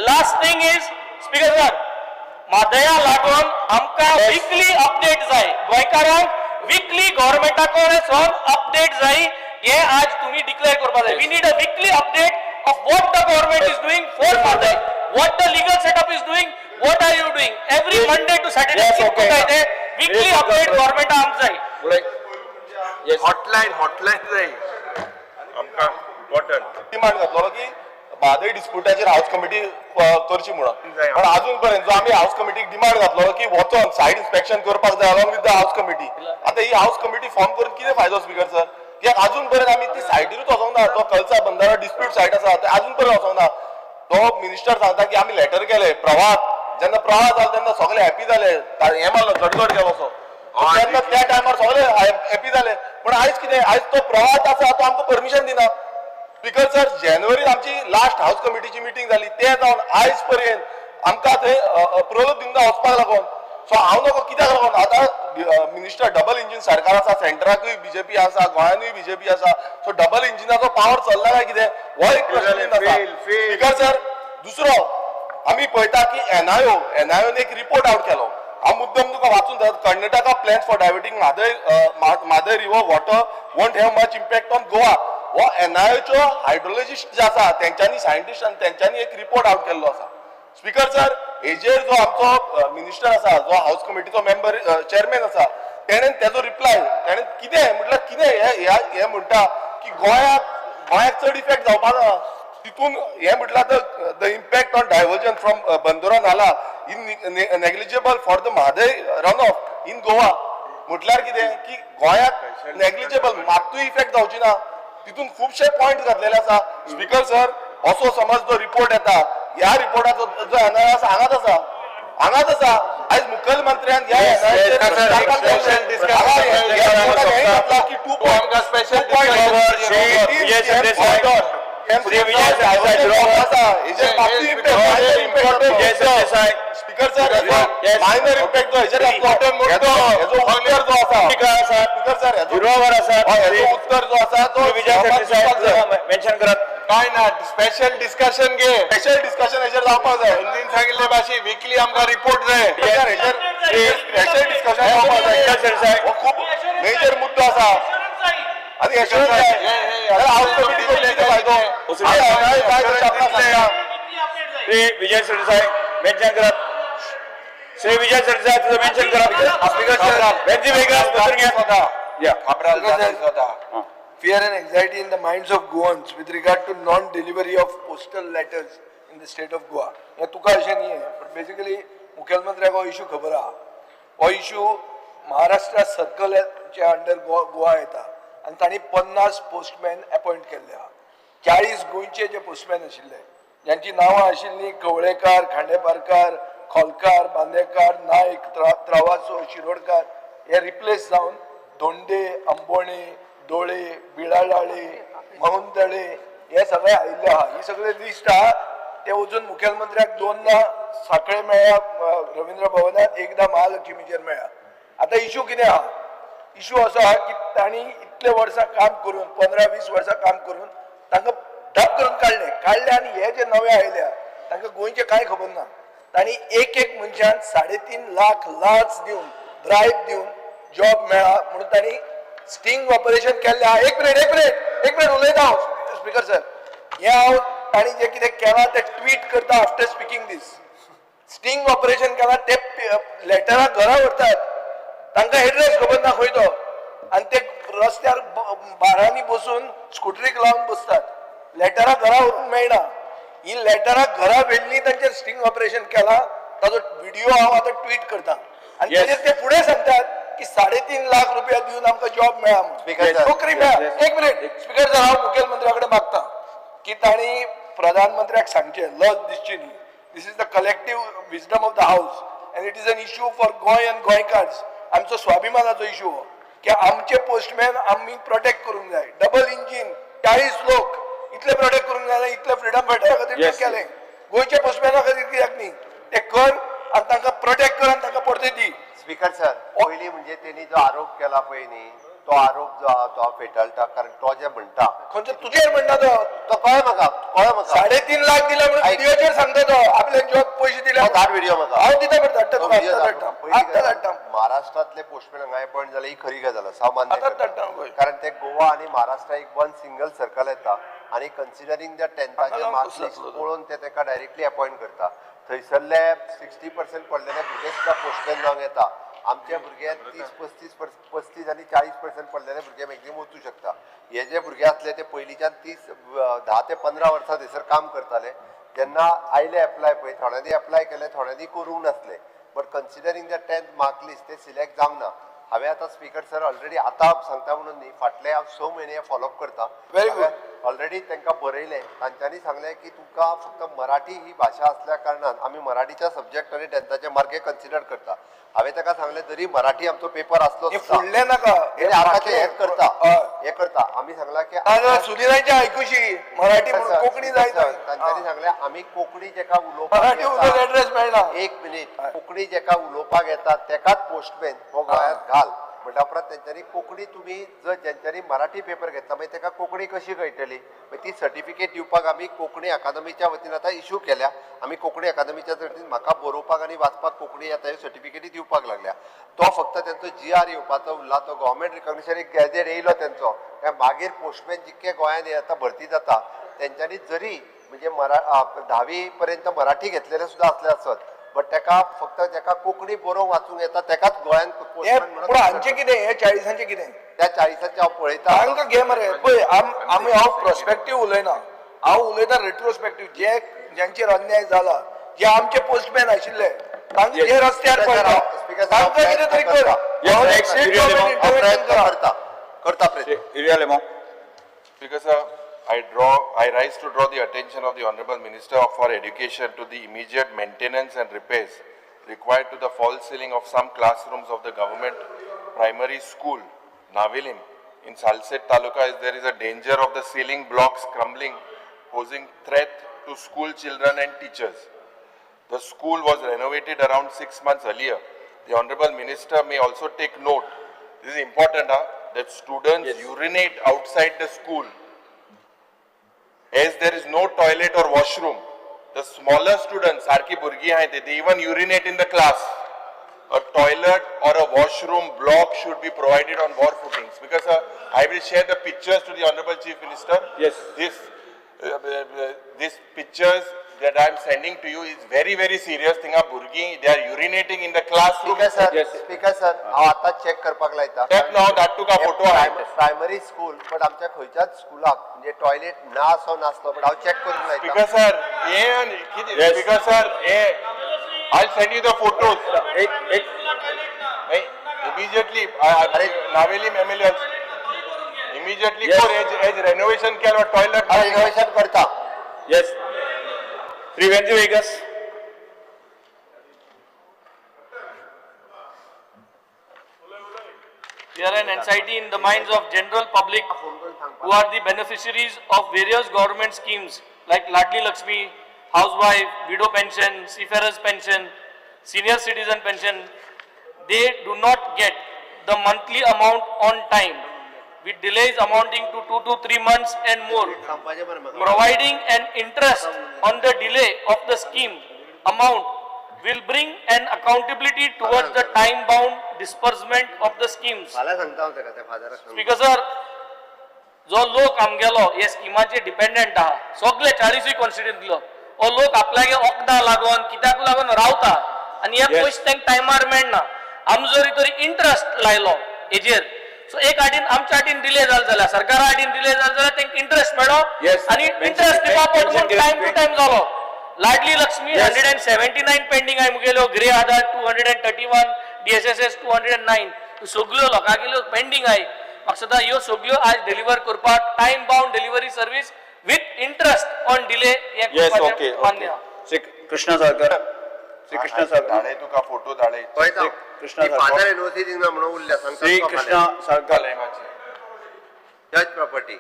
Last thing is speaker sir, म्हादया लागून आमकां विकली अपडेट जाय. गोंयकारांक विकली गव्हर्मेंटा कडेन अपडेट जाय. हे आज तुम्ही डिक्लेअर करपा जाय. We need a weekly update of what the government is doing for Mhadei, what the legal setup is doing, what are you doing every Monday to Saturday. ते विकली अपडेट गव्हर्मेंटा आमकां जाय. हॉटलायन हॉटलायन जाय आमकां, important. Demand घातलेलो की Mhadei डिस्प्युटाचेर house committee करची म्हणून, पण अजून पर्यंत जो आमी हाऊस कमिटीक डिमांड घातलेलो की वचोन सायट इन्स्पेक्शन करपाक जाय along with the house committee. आतां ही हाऊस कमिटी फॉर्म करून कितें फायदो स्पीकर सर? कित्याक अजून पर्यंत आमी ती सायटीरूच वचोंक ना. जो कलसा बंदारा डिस्प्यूट सायट आसा ते अजून पर्यंत वचोंक ना. तो मिनिस्टर सांगता की आमी लेटर केले प्रवाह. जेन्ना प्रवाह जालो तेन्ना सगळे हॅपी जाले, हें मारलो गडगड केलो असो तेन्ना त्या टायमार सगळे हॅपी जाले. पण आयज कितें, आयज तो प्रवाह आसा तो आमकां परमिशन दिना. स्पीकर सर, जानेवारीत आमची लास्ट हाऊस कमिटीची मिटींग जाली, ते जावन आयज पर्यंत आमकां थंय अप्रुवल दिवंक ना वचपाक लागून. सो हांव नको कित्याक लागून आतां मिनिस्टर डबल इंजीन सरकार आसा, सेंटराकूय बीजेपी आसा, गोंयानूय बीजेपी आसा. सो डबल इंजिनाचो पावर चल्ला काय कितें हो एक प्रश्न आसा स्पीकर सर. दुसरो आमी पळयता की एनआयओन एक रिपोर्ट आउट केलो. हांव मुद्दम तुका वाचून दाखयता. Karnataka plans for diverting Mhadei river water won't have much impact on Goa. हो एनआयओचो हायड्रोलॉजिस्ट जे आसा तेंच्यांनी, सायंटिस्ट तेंच्यांनी एक रिपोर्ट आउट केल्लो आसा. स्पीकर सर, हेजेर जो आमचो मिनिस्टर आसा, जो हाऊस कमिटीचो मेंबर चेअरमॅन आसा, तेणेन तेजो रिप्लाय तेणें कितें म्हटल्यार कितें हें म्हणटा की गोंयाक चड इफेक्ट जावपा ना तितून. हें म्हटल्यार the impact on diversion from Bandora Nala in negligible for the Mhadei run off in Goa. म्हटल्यार कितें की गोंयाक नेग्लिजेबल, मात्तूय इफेक्ट जावची ना. तितून खुबशे पॉयंट घातलेले आसा. स्पीकर सर, असो समज जो रिपोर्ट येता, ह्या रिपोर्टाचो जो एनआय आसा हांगाच आसा, हांगाच आसा. आयज मुखेलमंत्र्यान ह्या घातला की 2.18 speaker sir, minor impact जो हेजेर हेजो उत्तर जो आसा स्पीकर सर, हेजो उत्तर जो आसा तो मेन्शन करात. काय ना, स्पेशल डिस्कशन घे. स्पेशल डिस्कशन हेजेर जावपाक जाय. अंदीन सांगिल्ले भाशे विकली आमकां रिपोर्ट जाय. हेजेर स्पेशल डिस्कशन जावपाक जाय. हो खूब मेजर मुद्दो आसा आनी एश्योरन्स जाय. जाल्यार हाऊस कमिटी करून कितें फायदो? जाय तशें आपणाक सांगता. श्री विजय सरदेसाय मेन्शन करात. श्री विजय सरदेसाय, तुझं मेन्शन करात. बेंजी वेगळा बसून घ्या. या. Fear and anxiety in the minds of Goans with regard to non-delivery of postal letters in the state of Goa. हें तुका अशें न्ही, पण बेसिकली मुखेलमंत्र्याक हो इशू खबर आहा. हो इशू महाराष्ट्र सर्कलच्या अंडर गोवा येता. आनी तांणी 50 पोस्टमॅन अपॉयंट केल्ले आहा. 40 गोंयचे जे पोस्टमॅन आशिल्ले ज्यांची नांवां आशिल्लीं कवळेकार, खांडेपारकार, खोलकार, बांदेकार, नायक, त्रावासो, शिरोडकार, हे रिप्लेस जावन धोंडे, आंबोणे, दोळे, बिळाडाळे, महुंदळे हे सगळे आयिल्ले आहा. ही सगळे लिस्ट आहा. ते वचून मुखेलमंत्र्याक 2दा साखळे मेळ्ळा रवींद्र भवनात, एकदां महालक्ष्मीचेर मेळ्ळा. आतां इशू कितें आहा? इशू असो आहा की तांणी इतले वर्सां काम करून, 15-20 वर्सां काम करून तांकां धप करून काडले काडले आनी हे जे नवे आयल्या तांकां गोंयचें कांय खबर ना. तांणी एक एक मनशान 3.5 लाख लाच दिवन, ब्रायब दिवन जॉब मेळ्ळा म्हणून तांणी स्टिंग ऑपरेशन केल्लें आहा. एक मिनिट, एक मिनिट, एक मिनिट उलयता हांव स्पीकर सर. हें हांव तांणी जें कितें केलां तें ट्वीट करता after speaking this. Sting operation केलां, ते लेटरां घरा व्हरतात, तांकां एड्रेस खबर ना खंय तो, आनी ते रस्त्यार बारांनी बसून स्कुटरीक लावन बसतात. लेटरां घरा व्हरूंक मेळना. ही लेटरां घरा व्हेल्लीं, तांचेर स्टिंग ऑपरेशन केलां, ताजो व्हिडिओ हांव आतां ट्वीट करता. आनी तेजेर ते फुडें सांगतात की 3.5 लाख रुपया दिवन आमकां जॉब मेळ्ळा म्हणून, नोकरी मेळ्ळा. एक मिनिट स्पीकर सर, हांव मुखेलमंत्र्या कडेन मागता की तांणी प्रधानमंत्र्याक सांगचें, लज दिसची न्ही. This is the collective wisdom of the house and it is an issue for Goa and Goenkars. आमचो स्वाभिमानाचो इशू हो की आमचे पोस्टमॅन आमी प्रोटेक्ट करूंक जाय. डबल इंजीन 40 लोक इतले प्रोटेक्ट करूंक जाय, इतले फ्रिडम फायटरा खातीर केले, गोंयच्या पोस्टमॅना खातीर कित्याक न्ही? ते कर आनी तांकां प्रोटेक्ट कर आनी तांकां परते दी. स्पीकर सर, पयलीं म्हणजे तेणी जो आरोप केला पळय न्ही, तो आरोप जो आहा तो हांव फेटाळटा, कारण तो जे म्हणटा खंयचो तुजेर म्हणटा तो? तो कळ्ळें म्हाका, कळ्ळें म्हाका. 3.5 लाख दिले म्हणून व्हिडिओचेर सांगता तो, आपल्या जॉब पयशे दिले. तो धाड व्हिडिओ म्हाका. हांव दिता बरें, धाडटा तो तुका, व्हिडिओ आत्तां धाड. धाडटा, पयली आत्तां गजाल, धाडटा. महाराष्ट्रांतले पोस्टमॅन हांगा अपॉयंट जाले ही खरी गजाल आसा, हांव मान्य आतां करता. धाडटा, हय. कारण ते गोवा आनी महाराष्ट्र एक वन सिंगल सर्कल येता आनी कन्सिडरींग the टेन्थाचे हांगा मार्क्स लिस्ट कसलो पळोवन ते ताका डायरेक्टली अपॉयंट करता. थंयसरले 60% पडलेले भुरगे सुद्दां पोस्टमॅन जावंक येता. आमचे भुरगे 30 35 35 आनी 40% पडलेले भुरगे मॅक्झिमम वचूं शकता. हे जे भुरगे आसले ते पयलींच्यान 30 10 ते 15 वर्सां थंयसर काम करताले. तेन्ना आयले एप्लाय पळय, थोड्यांनी एप्लाय केले, थोड्यांनी करूंक नासले, but considering the 10th mark list ते सिलेक्ट जावंक ना. हांवें आतां स्पीकर सर ऑलरेडी आतां सांगता म्हणून न्ही, फाटले हांव 6 म्हयने फॉलोअप करता. Very good. Already तांकां बरयलें, तांच्यांनी सांगलें की तुमकां फक्त मराठी ही भाशा आसल्या कारणान आमी मराठीच्या सब्जेक्ट आनी टेन्थाचे मार्क हे कन्सिडर करता. हांवें ताका सांगलें जरी मराठी आमचो पेपर आसलो हे सुद्दां, फुडलें नाका, हे आतां हेच करता, हय. हे करता. आमी सांगलां की नाजाल्यार सुधीरांचे आयकुशी मराठी म्हणून कोंकणी जाय थंय. तांच्यांनी सांगलें आमी कोंकणी जेका उलोवपाक मराठी येता, उलोवंक एड्रेस मेळना. एक मिनीट, कोंकणी जेका उलोवपाक येता तेकाच पोस्टमॅन हो गोंयांत घाल म्हणटा उपरांत तेंच्यांनी कोंकणी, तुमी जर जेंच्यांनी मराठी पेपर घेतला मागीर तेका कोंकणी कशी कळटली? मागीर ती सर्टिफिकेट दिवपाक आमी कोंकणी अकादमीच्या वतीन आतां इशू केल्या. आमी कोंकणी अकादमीच्या वतीन म्हाका बरोवपाक आनी वाचपाक कोंकणी येता ह्यो सर्टिफिकेटी दिवपाक लागल्या. तो फक्त तेंचो जी आर येवपाचो उरला, तो गव्हर्मेंट रिकॉग्निशन एक गॅझेट येयलो तेंचो, काय मागीर पोस्टमॅन जितके गोंयांत आतां भरती जाता तेंच्यांनी जरी म्हणजे 10वी पर्यंत मराठी घेतलेले सुद्दां आसले आसत, बट तेका फक्त जेका कोंकणी बरोवंक वाचूंक येता तेकाच गोंयांत हे पोस्टमॅन म्हणून पूण हांचें कितें, हे 40आंचें कितें? त्या 40आंचे हांव पळयता. तांकां घे मरे. पळय, आमी हांव प्रोस्पेक्टीव उलयना, हांव उलयता रेट्रोस्पेक्टीव. जे ज्यांचेर अन्याय जाला, जे आमचे पोस्टमॅन आशिल्ले तांकां जे रस्त्यार पडटा तांकां कितें तरी कर. स्टेट गव्हर्मेंट इंटरव्हेंशन करा. करता करता प्रयत्न. Speaker sir, I rise to draw the attention of the Honorable Minister for Education to the immediate maintenance and repairs required to the false ceiling of some classrooms of the government primary school, Navelim, in Salcete Taluka, as there is a danger of the ceiling blocks crumbling, posing threat to school children and teachers. The school was renovated around 6 months earlier. The Honorable Minister may also take note, this is important, that students urinate outside the school. As there is no toilet or washroom, the smaller students, सारकी भुरगीं आहाय they even urinate in the class. A toilet or a washroom block should be provided on war footings. Because I will share the pictures to the Honorable Chief Minister. Yes. This pictures that I am sending to you is very, very serious. Thinga भुरगीं, they are urinating in the classroom. Speaker sir, Yes. Speaker sir, हांव आतां check करपाक लायता. Check now, that तुका photo आहे. Primary school, but आमच्या खंयच्याच स्कुलाक म्हणजे टॉयलेट ना असो नासलो, बट हांव चॅक करूंक लायता. Speaker sir, हे Yes. Speaker sir, हे I'll send you the photos. एक एक Hey, immediately, Navelim MLA also. Immediately कर एज रेनोवेशन केलो टॉयलेट रिनोव्हेशन करता. Yes, Shri Venzy Viegas. Fear and anxiety in the minds of general public who are the beneficiaries of various government schemes like Ladli Lakshmi, housewife, widow pension, seafarers pension, senior citizen pension. They do not get the monthly amount on time with delays amounting to 2 to 3 months and more. सांगपाचें बरें म्हाका. Providing an interest on the delay of the scheme amount will bring an accountability towards the time bound disbursement of the schemes. फाल्यां सांगता हांव ताका त्या फादराक सांगता. स्पीकर सर, जो लोक आमगेलो हे स्किमाचेर डिपेंडंट आहा, सगळे चाळीसूय कॉन्स्टिट्युएंट दिलो, हो लोक आपल्यागे वखदां लागून कित्याक लागून रावता आनी हे पयशे तांकां टायमार मेळना. आमी जरी तरी इंट्रस्ट लायलो हेजेर, सो एक आटीन आमच्या आटीन डिले जालो जाल्यार, सरकारा आटीन डिले जालो जाल्यार तांकां इंट्रस्ट मेळो आनी इंट्रस्ट दिवपा पडटा म्हूण टायम टू टायम जालो. लाडली लक्ष्मी 179 पेंडींग आहे मुगेल्यो, ग्रे आधार 231, DSSS 209, सगल्यो लोकांगेल्यो पेंडींग आहे. म्हाका दिसता ह्यो सगल्यो आज डिलिव्हर करपाक time bound delivery service with interest on delay हें येस, करपाचें ओके मान्य ओके. आहा. श्री कृष्णा साळकर, श्री कृष्णा साळकर. धाडे तुका फोटो धाडे. पळयता. कृष्णा ती सारको. फादर एनओसी दिना म्हणून उरल्या सांगता श्री तुका कृष्णा फाल्यां. साळकर. जज प्रॉपर्टी.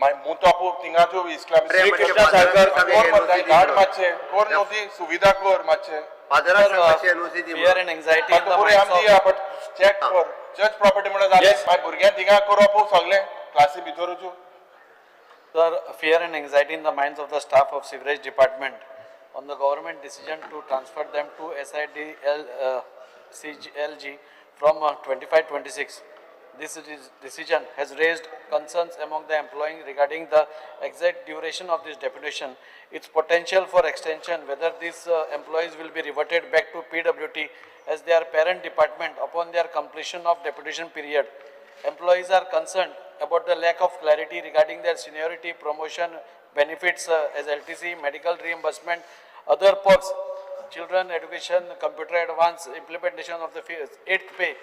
मागीर मुतापू थिंगाच्यो इस्कला. अरे, म्हणजे कृष्णा फादराक साळकर. सांग कोर NOC मरता दी घाट म्हणून. मातशें कोर न्हू ती सुविधा कर मातशें. फादराक सांगपाचें एनओसी दी Fear म्हणून. and anxiety in the पुरें minds आमी of दिया बट चॅक कर जज प्रॉपर्टी म्हणल्यार जालें. Yes. मागीर भुरग्यांक थिंगा करप सगळें क्लासी भितर वचून. Sir, fear and anxiety in the minds of the staff of sewerage department on the government decision to transfer them to SIDL CGLG from 25-26. This decision has raised concerns among the employees regarding the exact duration of this deputation, its potential for extension, whether these employees will be reverted back to PWT as their parent department upon their completion of deputation period. Employees are concerned about the lack of clarity regarding their seniority, promotion, benefits as LTC, medical reimbursement, other perks, children education, computer advance, implementation of the eighth pay,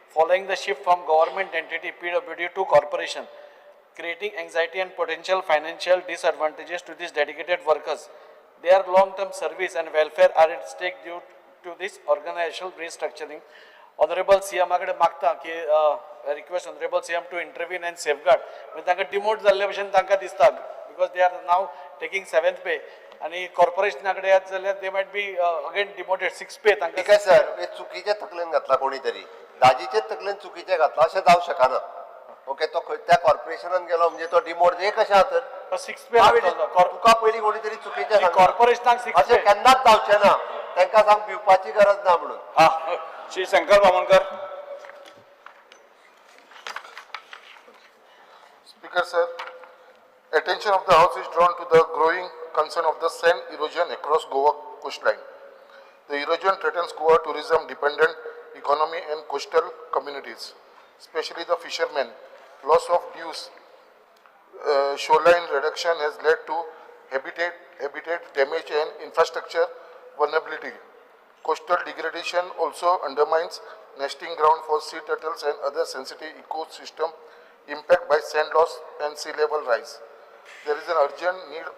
following the shift from government entity PWD to corporation, creating anxiety and potential financial disadvantages to these dedicated workers. Their long-term service and welfare are at stake due to this organizational restructuring. Honorable CM कडेन मागता की request honorable CM to intervene and safeguard. म्हणजे तांकां demote जाल्ले भशेन तांकां दिसता because they are now taking seventh pay आनी कॉर्पोरेशना कडेन येत जाल्यार they might be again demoted six pay तांकां. ठीक आहे सर, हे चुकीचे तकलेन घातला कोणी तरी, दाजीचे तकलेन चुकीचे घातला अशें जावं शकना. ओके, तो खंय त्या कॉर्पोरेशनान गेलो म्हणजे तो डिमोट हे कशें आहा तर सिक्स पे तुका पयलीं कोणी तरी चुकीचें सांगलां. कॉर्पोरेशनाक सिक्स अशें पे. केन्नाच जावचें ना, तांकां सांग भिवपाची गरज ना म्हणून. हा, Shri Shankar Bamonkar. Speaker sir, attention of the House is drawn to the growing concern of the sand erosion across Goa coastline. The erosion threatens Goa tourism dependent economy and coastal communities, especially the fishermen. Loss of dues, shoreline reduction has led to habitat damage and infrastructure vulnerability. Coastal degradation also undermines nesting ground for sea turtles and other sensitive ecosystem impact by sand loss and sea level rise. There is an urgent need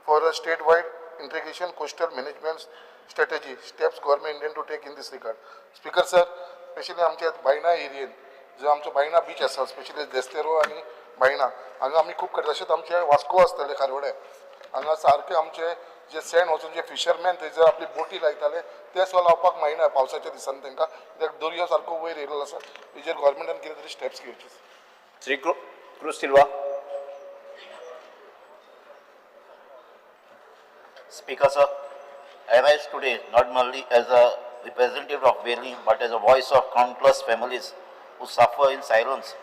for a statewide integration coastal management strategy, steps government intend to take in this regard. Speaker sir, especially आमच्या बायणा एरियेन जो आमचो Baina beach आसा, specially Desterro आनी बायणा हांगा आमी खूब करता. तशेंच आमचे वास्को आसतले खारवडे हांगा सारके आमचे जे सँड वचून जे फिशरमॅन थंयसर आपली बोटी लायताले ते सुद्दां लावपाक मेळना पावसाच्या दिसांनी तांकां, कित्याक दर्यो सारको वयर येयल्लो आसा. हेजेर गव्हर्मेंटान कितें तरी स्टेप्स घेवचे. Shri Cruz Silva. Speaker sir, I rise today not merely as a representative of Veli, but as a voice of countless families who suffer in silence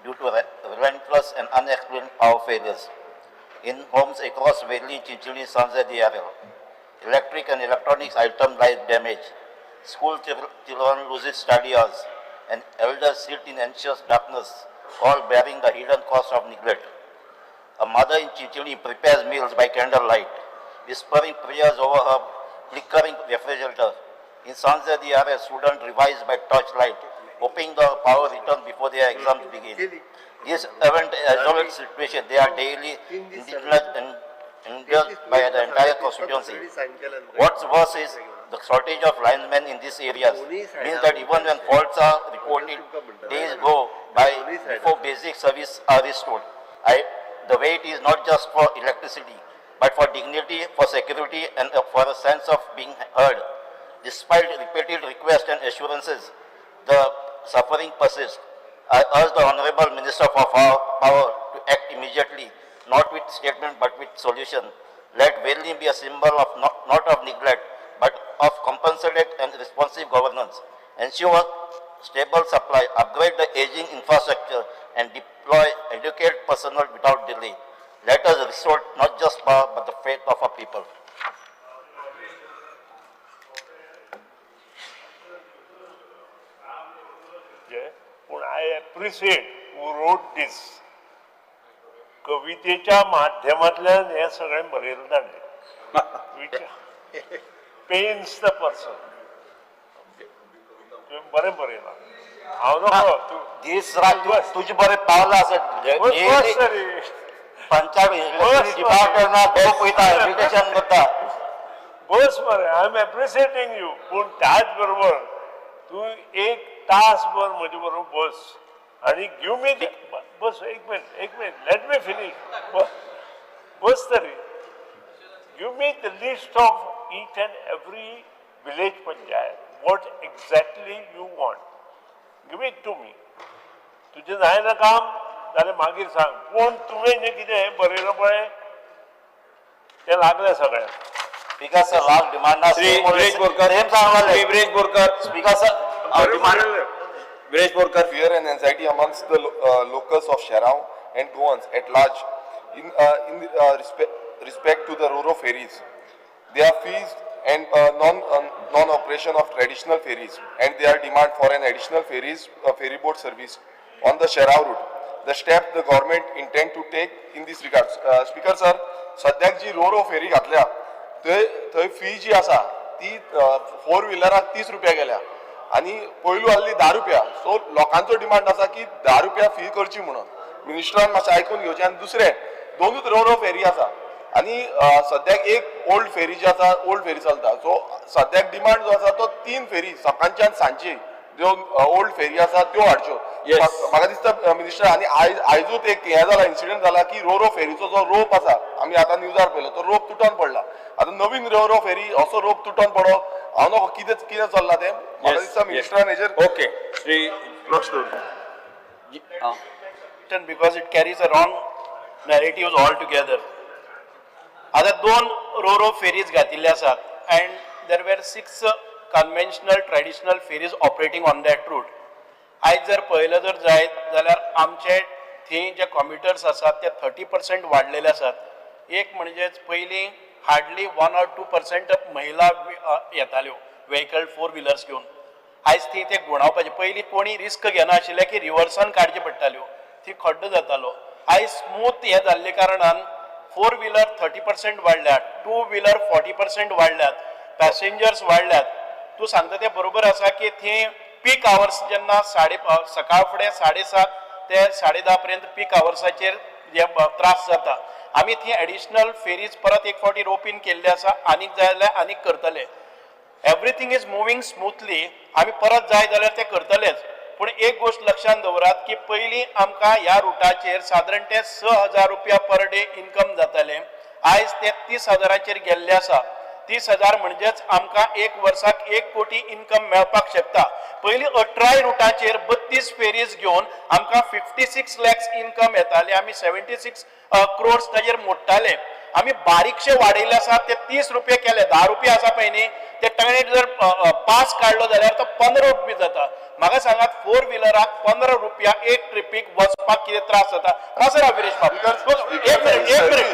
due to relentless and unexplained power failures. In homes across Veli, Chinchini, Sanze, DRL, electric and electronics items lie damaged. School children lose study hours, and elders sit in anxious darkness, all bearing the hidden cost of neglect. A mother in Chinchini prepares meals by candlelight, whispering prayers over her flickering refrigerator. In Sanze, DRL, students revise by torchlight, hoping the power returns before their exams begin. This event isolate situation, they are daily and endured by the entire constituency. What's worse is the shortage of linemen in these areas means that even when faults are reported, days go by before basic service are restored. The wait is not just for electricity, but for dignity, for security, and for a sense of being heard. Despite repeated requests and assurances, the suffering persists. I urge the Honorable Minister for Power to act immediately, not with statement but with solution. Let Velim be a symbol of not of neglect, but of compassionate and responsive governance. Ensure stable supply, upgrade the aging infrastructure, and deploy educate personnel without delay. Let us restore not just power, but the faith of our people. पूण I appreciate who wrote this. कवितेच्या माध्यमांतल्यान हें सगळें बरयलें ताणें, which pains the person. तुवें बरें बरयलां, हांव नकळो तूं दीस रात तुजे बरें पावलां आसत. बस तरी पंचायत डिपार्टमेंटाक पळयता, इरिटेशन करता. बस मरे, I am appreciating you. पूण त्याच बरोबर तूं एक तासभर म्हजे बरोबर बस आनी गिव मी बस एक मिनट, एक मिनट, let me finish. बस तरी give me the list of each and every village panchayat, what exactly you want, give it to me. तुजें जायना काम जाल्यार मागीर सांग, पूण तुवें जें कितें हें बरयलां पळय तें लागलें सगळ्यांक. Speaker sir, last demand Shri Viresh Borkar, same सांगलें. Shri Viresh Borkar. Speaker sir, demand Viresh Borkar. Fear and anxiety amongst the locals of Sherao and Goans at large in respect to the Roro ferries. Their fees and non-operation of traditional ferries and their demand for an additional ferry boat service on the Sherao route. The step the government intend to take in this regard. Speaker sir, सद्याक जी रोरो फेरी घातल्या थंय fee जी आसा ती four व्हिलराक 30 रुपया गेल्या आनी पयलू आहली 10 रुपया. सो लोकांचो डिमांड आसा की 10 रुपया फी करची म्हणून. मिनिस्टरान मातशें आयकून घेवचें. आनी दुसरें दोनूच रोरो फेरी आसा आनी सद्याक एक ओल्ड फेरी जी आसा, ओल्ड फेरी चलता. सो सद्याक डिमांड जो आसा तो 3 फेरी सकाळची आनी सांजची ज्यो ओल्ड फेरी आसा त्यो हाडच्यो. म्हाका दिसता मिनिस्टर, आनी आयजूच एक हें जाला, इन्सिडंट जाला की रोरो फेरीचो जो रोप आसा, आमी आतां न्यूजार पळयलो, तो रोप तुटोन पडला. आतां नवीन रोरो फेरी असो रोप तुटोन पडो, हांव नको कितें कितें चल्लां तें. म्हाका दिसता मिनिस्टरान हेजेर okay. Shri because it carries a wrong narratives altogether. आतां 2 रोरो फेरीज घातिल्ले आसात and there were 6 conventional traditional ferries operating on that route. आयज जर पळयलें जर जायत जाल्यार आमचे थंय जे कॉम्युटर्स आसात ते 30% वाडलेले आसात. एक म्हणजेच पयलीं हार्डली 1 or 2% महिला येताल्यो व्हेकल 4 व्हिलर्स घेवन. आयज थंय ते गुणावपाचे पयलीं कोणी रिस्क घेनाशिल्ले की रिवर्सान काडचे पडटाल्यो, ती खड्डो जातालो. आयज स्मूथ हें जाल्ले कारणान 4 व्हिलर 30% वाडल्यात, 2 व्हिलर 40% वाडल्यात, पॅसेंजर्स वाडल्यात. तूं सांगता तें बरोबर आसा की थंय पीक आवर्स जेन्ना सकाळ फुडें 7:30 ते 10:30 पर्यंत पीक आवर्साचेर जे त्रास जाता. आमी थंय एडिशनल फेरीज परत एक फावटी रोपीन केल्ले आसा, आनीक जाय जाल्यार आनीक करतले. Everything is moving smoothly. आमी परत जाय जाल्यार ते करतलेच. पूण एक गोश्ट लक्षांत दवरात की पयलीं आमकां ह्या रुटाचेर सादारण ते 6,000 रुपया पर डे इनकम जातालें, आयज ते 30,000 गेल्ले आसा. 30,000 म्हणजेच आमकां एक वर्साक 1 कोटी इनकम मेळपाक शकता. पयलीं 18 रुटाचेर 32 फेरीज घेवन आमकां 56 लॅक्स इनकम येताले, आमी 76 क्रोर्स ताजेर मोडटाले. आमी बारीकशे वाडयले आसा ते 30 रुपये केले, 10 रुपया आसा पळय न्ही, ते ताणें जर पास काडलो जाल्यार तो 15 रुपया जाता. म्हाका सांगात 4 व्हिलराक 15 रुपया एक ट्रिपीक वचपाक कितें त्रास जाता? मातसो राव विरेश बाब, एक मिनिट, एक मिनिट,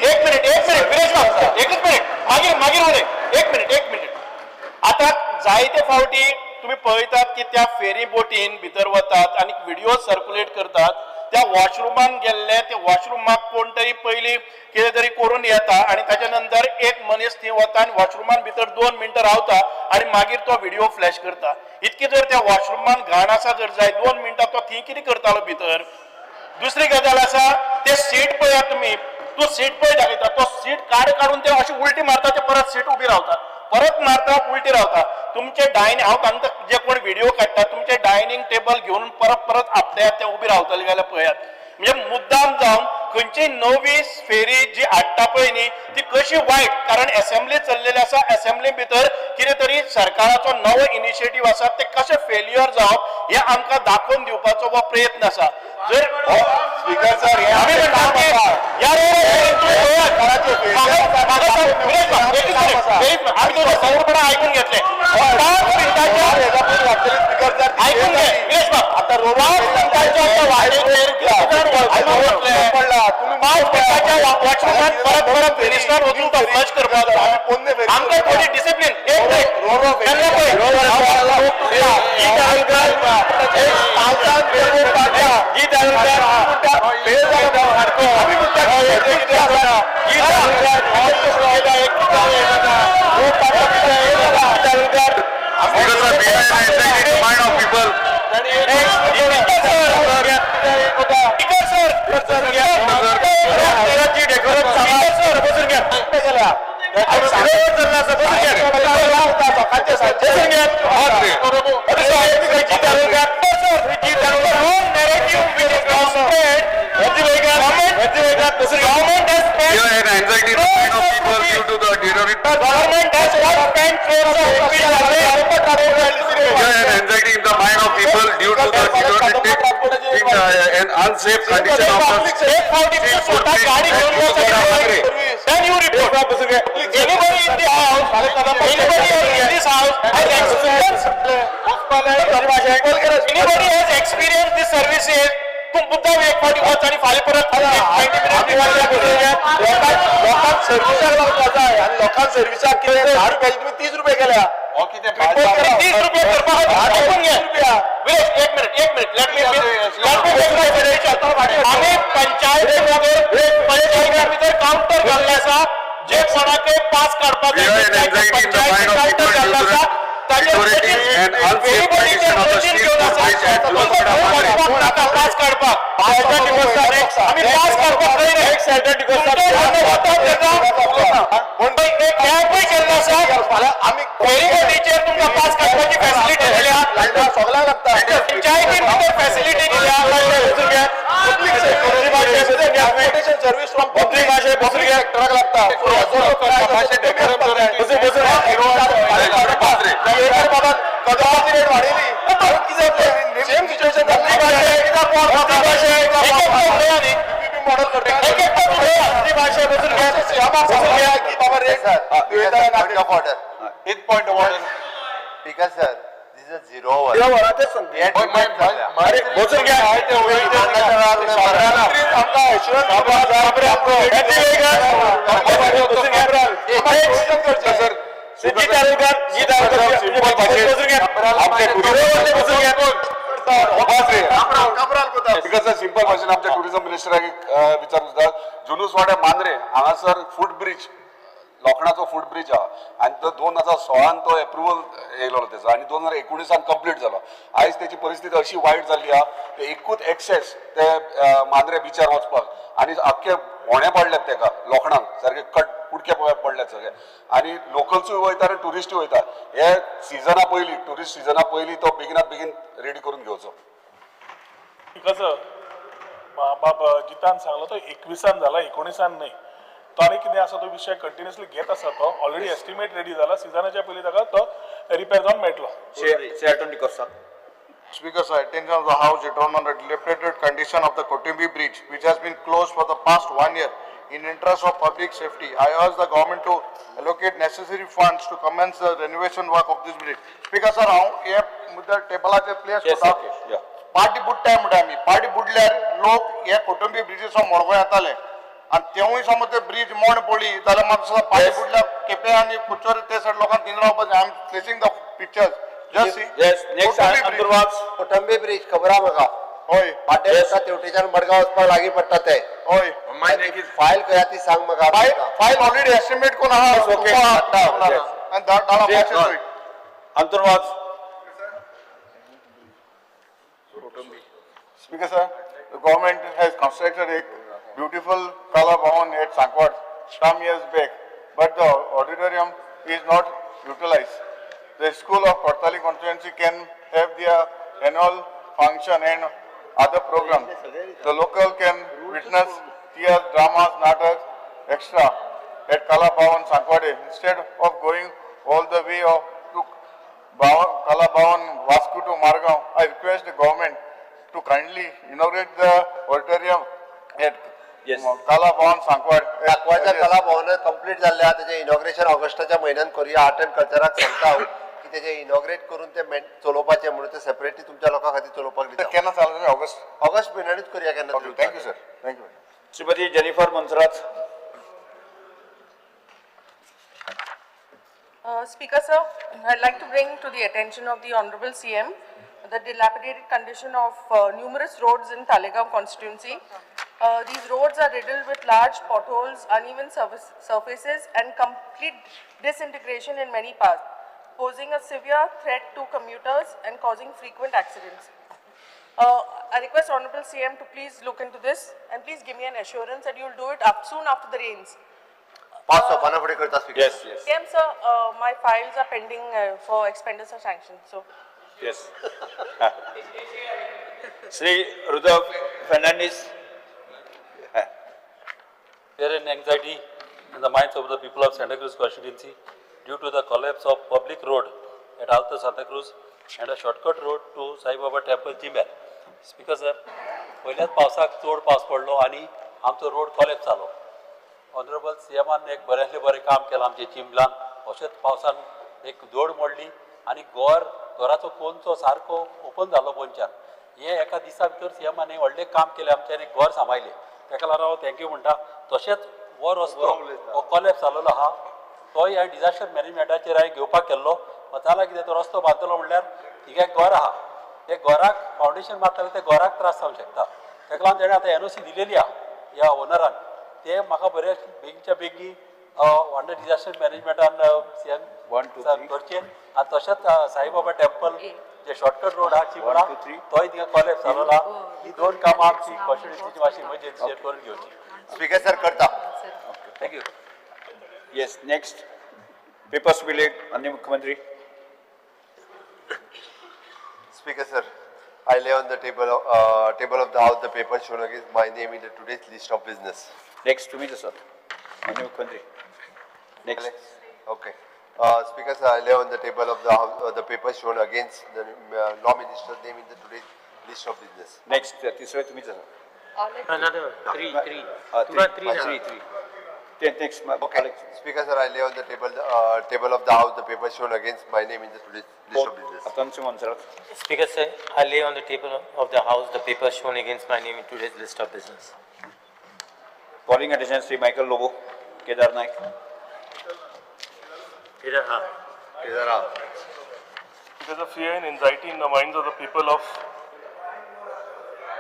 एक मिनिट, एक मिनिट विरेश बाब, एकच मिनिट, मागीर मागीर उलय, एक मिनिट, एक मिनिट. आतां जायते फावटी तुमी पळयतात की त्या फेरी बोटीन भितर वतात आनी व्हिडिओ सर्कुलेट करतात. त्या वॉशरुमान गेल्ले, ते वॉशरुमाक कोण तरी पयलीं कितें तरी करून येता आनी ताच्या नंतर एक मनीस थंय वता आनी वॉशरुमान भितर 2 मिनटां रावता आनी मागीर तो व्हिडिओ फ्लॅश करता. इतकी जर त्या वॉशरुमान घाण आसा जर जाय, 2 मिनटां तो थंय कितें करतालो भितर? दुसरी गजाल आसा, ते सीट पळयात तुमी, तो सीट पळय दाखयता, तो सीट काड काडून ते अशी उलटी मारता, ते परत सीट उबी रावता, परत मारता, उलटी रावता. तुमचे डायनिंग, हांव तांकां जे कोण व्हिडिओ काडटा, तुमचे डायनिंग टेबल घेवन परत परत आपटयात, ते उबी रावतले जाल्यार पळयात. म्हणजे मुद्दाम जावन खंयची नवी फेरी जी हाडटा पळय न्ही, ती कशी वायट, कारण एसेंब्ली चल्लेली आसा, एसेंब्ली भितर कितें तरी सरकाराचो नवो इनिशिएटीव आसा, ते कशें फेल्युअर जावप हें आमकां दाखोवन दिवपाचो हो प्रयत्न आसा. जर स्पीकर सर, हे आमी म्हणटात की ह्या रोड, आमी तुमचें सगळेपणान आयकून घेतलें. 5 मिनटाच्या, आयकून घे विरेश बाब, आता रोड 5 मिनटाच्या त्या वाटेचेर कितले जाण वचून पडला तुम्ही? 5 मिनटाच्या वॉचरूमान परत परत मिनिस्टर वचून तो फ्लश करपाक जाय. आमकां थोडी डिसिप्लीन, एक मिनिट, केन्ना पळय जी दारोलकर, जी दारोलकर, जी दारोलकर. Speaker sir, fear and anxiety in the mind of people. Speaker sir, speaker sir, बसून घ्या. बसून घ्या, बसून घ्या. Government has spent Fear and anxiety in the mind of people due to the deteriorate. Government has not spent crores of rupees. Fear and anxiety in the mind of people due to the deteriorated in an unsafe condition of the एक फावटी तुम्ही स्वतः गाडी घेऊन वचा. Then you report. Anybody in the house, anybody in this house has experience, anybody has experienced the services, तूं मुद्दाम एक फावटी वच आणि फाल्यां परत 20 minutes. लोकांक सर्विसाक लागता जाय आनी लोकांक सर्विसाक कितें, 10 रुपयाची तुमी 30 रुपये केल्या. 30 रुपये करपा खातीर, आयकून घे विरेश, एक मिनिट, एक minute, let me make my suggestion. आमी पंचायती भितर, पंचायती भितर कावंटर घाल्ले आसा, जे कोणाकय पास काडपाक Fear and anxiety in the mind of counter people घाल्लो due to आसा, the deteriorating and unsafe condition of the steel footbridge at Julswada Mandre. नाका पास काडपाक, आमी पास काडपाक कॅबूय केल्लो आसा. आमी फेरीबोटीचेर तुमकां पास काडपाची फॅसिलिटी दिल्या. सगळ्यांक लागता. पंचायतीन भितर फॅसिलिटी दिल्या. ट्रान्सपोर्टेशन सर्वीस फ्रॉम पब्लीक सेक्टराक लागता. बाबा, कदंबाची रेट वाडयली, कितें जातलें? सेम सिच्युएशन, मॉडेल करता. एक एक बसून घ्या. की बाबा rate Point of order. एक point of order. Speaker sir, this is zero hour. हे debate जाल्या. बसून घ्या. आमकां एश्युरन्स. बसून घ्या. जी तारुलकर, जी तारुलकर, बसून घ्या. बसून घ्या. स्पीकर सर, सिंपल भाशेन आमच्या टुरिझम मिनिस्टराक एक विचारूंक जाता. जुनूसवाड्या मांद्रे हांगासर फूट ब्रिज, लोखणाचो फूट ब्रिज आहा आनी तो 2016न तो एप्रुवल येयलो तेजो आनी 2019 कंप्लीट जालो. आयज तेची परिस्थिती अशी वायट जाल्ली आहा, ते एकूच एक्सेस ते मांद्रे बिचार वचपाक आनी आख्खे होणे पडल्यात तेका, लोखणाक सारके कट कुडके पडल्यात सगळे आनी लोकल्सूय वयता आनी ट्युरिस्टूय वयता. हे सिजना पयलीं, ट्युरिस्ट सिजना पयलीं तो बेगिनात बेगीन रेडी करून घेवचो. कसं बाब जितान सांगलो, तो 21 जाला, 19 न्हय. तो आनी कितें आसा, तो विशय कंटिन्युअसली घेत आसा. तो ऑलरेडी एस्टिमेट रेडी जाला, सिजनाच्या पयलीं ताका तो रिपेर जावन मेळटलो. Speaker, sir, attention of the House drawn on the dilapidated condition of the Kotumbi Bridge, which has been closed for the past one year. In interest of public safety, I urge the government to allocate necessary funds to commence the renovation work of this bridge. Speaker, sir, हांव हे मुद्दे टेबलाचेर place करता. पाटी बुडटाय म्हणटा आमी, पाटी बुडल्यार लोक हे कोटंबी ब्रिजीसो मडगांव येताले आनी तेवूय समज ते ब्रीज मोड पडली जाल्यार मातसो पाटी बुडल्यार केपें आनी कुचोरी ते सायड लोकांक थिंग रावपाक. I am placing the pictures, just see. Yes, next Anturvaz. Kotambi bridge खबर आहा म्हाका. हय. पाटे पडटा, तेवटेच्यान मडगांव वचपाक लागीं पडटा ते. हय. फायल खंय आहा ती सांग म्हाका. फायल, फायल ऑलरेडी एस्टिमेट कोण आहा. आनी धाडा. अंतुरवाज. Speaker sir, the government has constructed a beautiful Kala Bhavan at Sankwad some years back, but the auditorium is not utilized. The school of Cortalim constituency can have their annual function and other programs. The local can witness theatre, dramas, nataks, extra at Kala Bhavan Sankwade instead of going all the way of to Kala Bhavan Vasco to Margao. I request the government to kindly inaugurate the auditorium at Kala Bhavan Sankwad. सांकवाळच्या कला भवन complete जाल्लें आहा, तेजें inauguration ऑगस्टाच्या म्हयन्यान करुया. Art and कल्चराक सांगता हांव की तेजें इनॉग्रेट करून ते चलोवपाचें म्हणून ते सेपरेटली तुमच्या लोकां खातीर चलोवपाक दिता. केन्ना चालू? ऑगस्ट. ऑगस्ट म्हयन्यानूच करुया केन्ना. Thank you sir, thank you. Shrimati Jennifer Monserrate. Speaker sir, I'd like to bring to the attention of the Honorable CM the dilapidated condition of numerous roads in Taleigao constituency. These roads are riddled with large potholes, uneven surfaces and complete disintegration in many parts, posing a severe threat to commuters and causing frequent accidents. I request Honorable CM to please look into this and please give me an assurance that you will do it soon after the rains. पाच सोपाना फुडें करता speaker. Yes, yes. CM sir, my files are pending for expenditure sanction. So. Yes. Shri Rudolf Fernandes. Fear and anxiety in the minds of the people of Santa Cruz constituency due to the collapse of public road at Alto Santa Cruz and a shortcut road to Sai Baba Temple, Chimbel. Speaker sir, पयल्याच पावसाक चड पावस पडलो आनी आमचो road collapse जालो. Honourable C एमान एक बऱ्यांतलें बरें काम केलां आमच्या चिंबलान. अशेंच पावसान एक दोड मोडली आनी घराचो कोनचो सारको ओपन जालो बोनच्यान. हें एका दिसा भितर सी एमान व्हडलें काम केलें आमचें आनी घर सांबाळलें. ताका लागून हांव thank you म्हणटा. तशेंच हो रस्तो हो कॉलेप्स जालोलो आहा तोय ह्या डिजास्टर मॅनेजमेंटाचेर हांवें घेवपाक केल्लो. जाल्यार कितें तो रस्तो बांदतलो म्हणल्यार थिंगा एक घर आहा, ते घराक फावंडेशन मारता ते घराक त्रास जावंक शकता. ताका लागून तेणें आतां एनओसी दिलेली आहा ह्या ओनरान. ते म्हाका बरें बेगीच्या बेगी अंडर डिजास्टर मॅनेजमेंटान सी एम करचें. आनी तशेंच साईबाबा टेम्पल जे शॉर्टकट रोड आहा चिंबला तोय थिंगा कॉलेप्स जालोलो आहा. ही दोन कामां आमची कॉन्स्टिट्युन्सीची मातशी इमर्जन्सीचेर करून घेवची. स्पीकर सर करता. Thank you. Yes, next papers to be laid, माननीय मुख्यमंत्री. Speaker sir, I lay on the table of the house the paper shown against my name in the today's list of business. Next तुम्हीच आसात माननीय मुख्यमंत्री. Next. Okay. Speaker sir, I lay on the table of the house the paper shown against the law minister's name in the today's list of business. Next, तिसरे तुम्हीच आसात. Another three, three. Three, three. Next, Okay. Speaker sir, I lay on the table of the house the paper shown against my name in the today's list of business. Atansi Monserrate. Speaker sir, I lay on the table of the house the paper shown against my name in today's list of business. Calling attention Shri Michael Lobo, Kedar Naik. Kedar. Because of fear and anxiety in the minds of the people of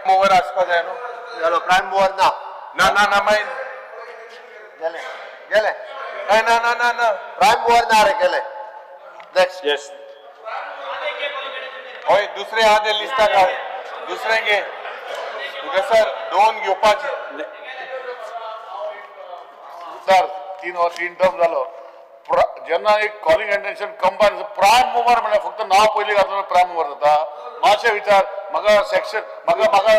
mover आसपा जाय न्हू. जालो prime mover ना. ना ना ना मागीर गेले गेले. ना ना ना ना ना प्रायम मुवर ना रे गेले. नेक्स्ट. येस. हय दुसरे आहा ते लिस्टा काड दुसरे घे. तुका सर दोन घेवपाचे. सर तीन टर्म जालो. जेन्ना एक calling attention combine prime mover म्हणल्यार फक्त नांव पयलीं घातलं प्रायम मुवर जाता. मातशें विचार म्हाका सेक्शन म्हाका म्हाका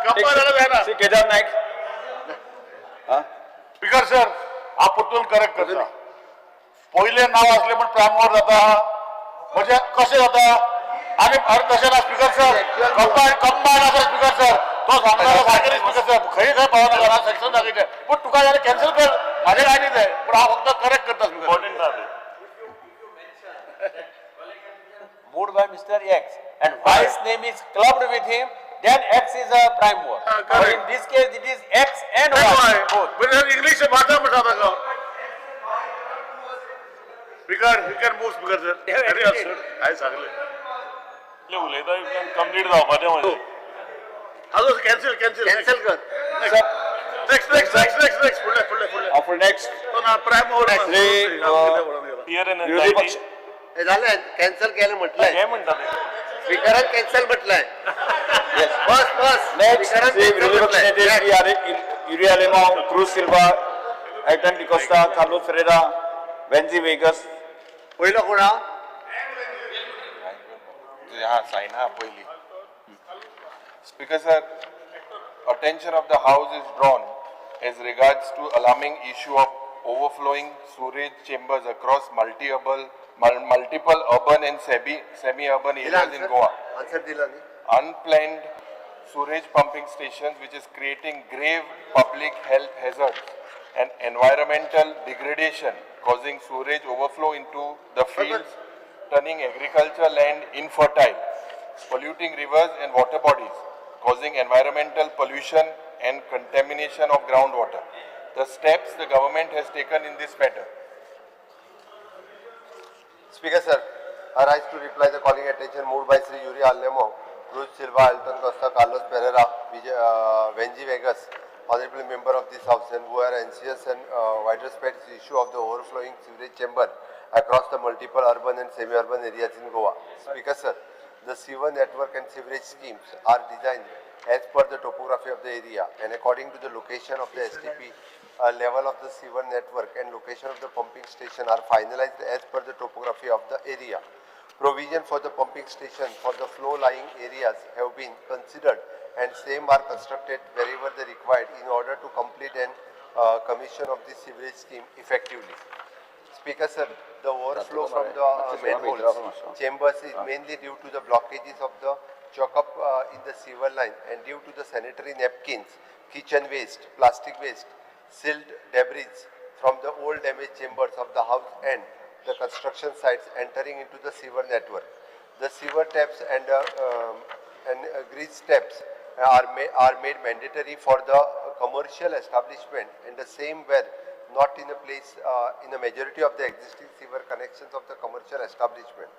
कंबायन जाल्यार जायना. श्री केदार नायक. स्पीकर सर हांव परतून करेक्ट करता. पयलें नांव आसलें म्हण प्रायम मुवर जाता म्हणजे कशें जाता? आनी अरे तशें ना स्पीकर सर, कंबायन कंबायन आसा स्पीकर सर. तो सांगता सारकें न्ही स्पीकर सर, खंय खंय पावना घरा सेक्शन दाखयचें पूण तुका जाल्यार कॅन्सल कर, म्हाजें कांय न्ही तें, पूण हांव फक्त करेक्ट करता स्पीकर. इम्पॉर्टंट ना ते. Moved by Mr. X and Y's name is clubbed with him, then X is a prime mover. But in this case, it is X and Y. Both. English भाशा म्हणटा ताका. Speaker, you can move speaker sir. अरे sir हांवें सांगलें. उलयता इतल्यान complete जावपाचें म्हजें. हाजो कॅन्सल कॅन्सल कॅन्सल कर. Next next next next next फुडले फुडले फुडले. फुल नेक्स्ट. तो ना prime mover. Shri fear and विरोधी पक्ष. हे जालें कॅन्सल केलें म्हटलें. हे म्हणटा ते. स्पीकरान कॅन्सल म्हटलंय. बस बस. नेक्स्ट, स्पीकरान श्री cancel विरोधी पक्ष म्हटलंय. नेते Shri Yuri Alemao, Cruz Silva, Elton D'Costa, Carlos Ferreira, Venzy Viegas. पयलो कोण हा? हा सायन हा पयली. Speaker sir, attention of the house is drawn as regards to alarming issue of overflowing sewerage chambers across multiple urban and semi-urban दिला areas in Goa. Answer दिला न्ही. Unplanned sewage pumping stations, which is creating grave public health hazards and environmental degradation, causing sewage overflow into the fields, turning agriculture land infertile, polluting rivers and water bodies, causing environmental pollution and contamination of groundwater. The steps the government has taken in this matter. Speaker sir, I rise to reply the calling attention moved by Sri Yuri Alemao, Cruz Silva, Elton Costa, Carlos Pereira, Venji Vegas, honorable member of this house, and who are anxious and widespread issue of the overflowing sewerage chamber across the multiple urban and semi-urban areas in Goa. Speaker sir, the sewer network and sewerage schemes are designed as per the topography of the area and according to the location of the STP, level of the sewer network and location of the pumping station are finalized as per the topography of the area. Provision for the pumping station for the flow lying areas have been considered and same are constructed wherever they required in order to complete and commission of the sewerage scheme effectively. Speaker sir, the overflow from the manholes chambers is mainly due to the blockages of the choke up in the sewer line and due to the sanitary napkins, kitchen waste, plastic waste, silt debris from the old damaged chambers of the house and the construction sites entering into the sewer network. The sewer taps and grease taps are made mandatory for the commercial establishment, and the same were not in a place in the majority of the existing sewer connections of the commercial establishment.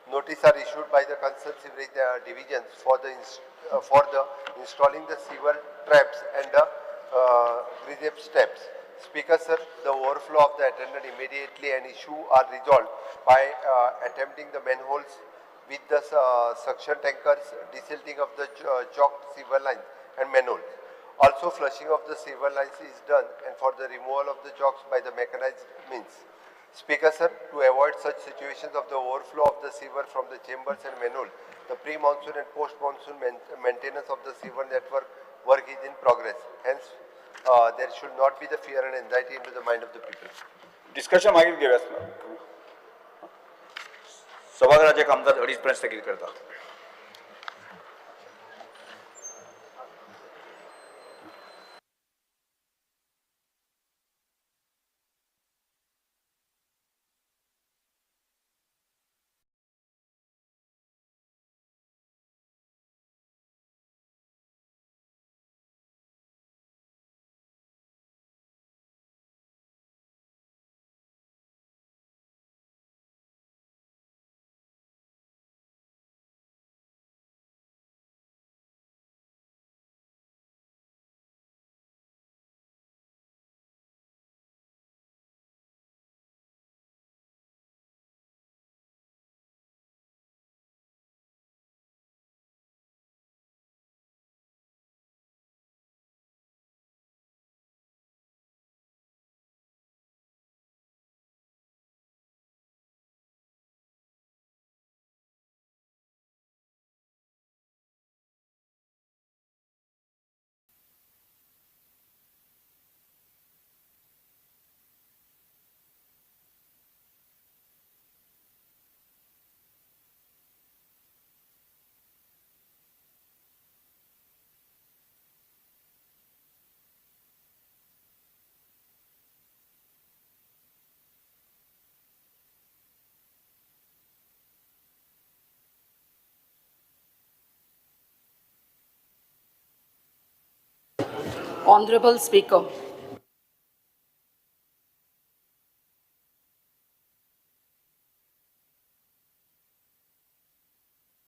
Notice are issued by the concerned sewerage divisions for the installing the sewer traps and the grease steps. Speaker sir, the overflow of the attendant immediately and issue are resolved by attempting the manholes with the suction tankers, desilting of the choked sewer lines and manholes. Also, flushing of the sewer lines is done and for the removal of the chokes by the mechanized means. Speaker sir, to avoid such situations of the overflow of the sewer from the chambers and manhole, the pre-monsoon and post-monsoon maintenance of the sewer network work is in progress. Hence, there should not be the fear and anxiety into the mind of the people. Discussion मागीर घेवया. सभाघराचे कामकाज 2:30 पर्यंत स्थगीत करतात. Honorable Speaker,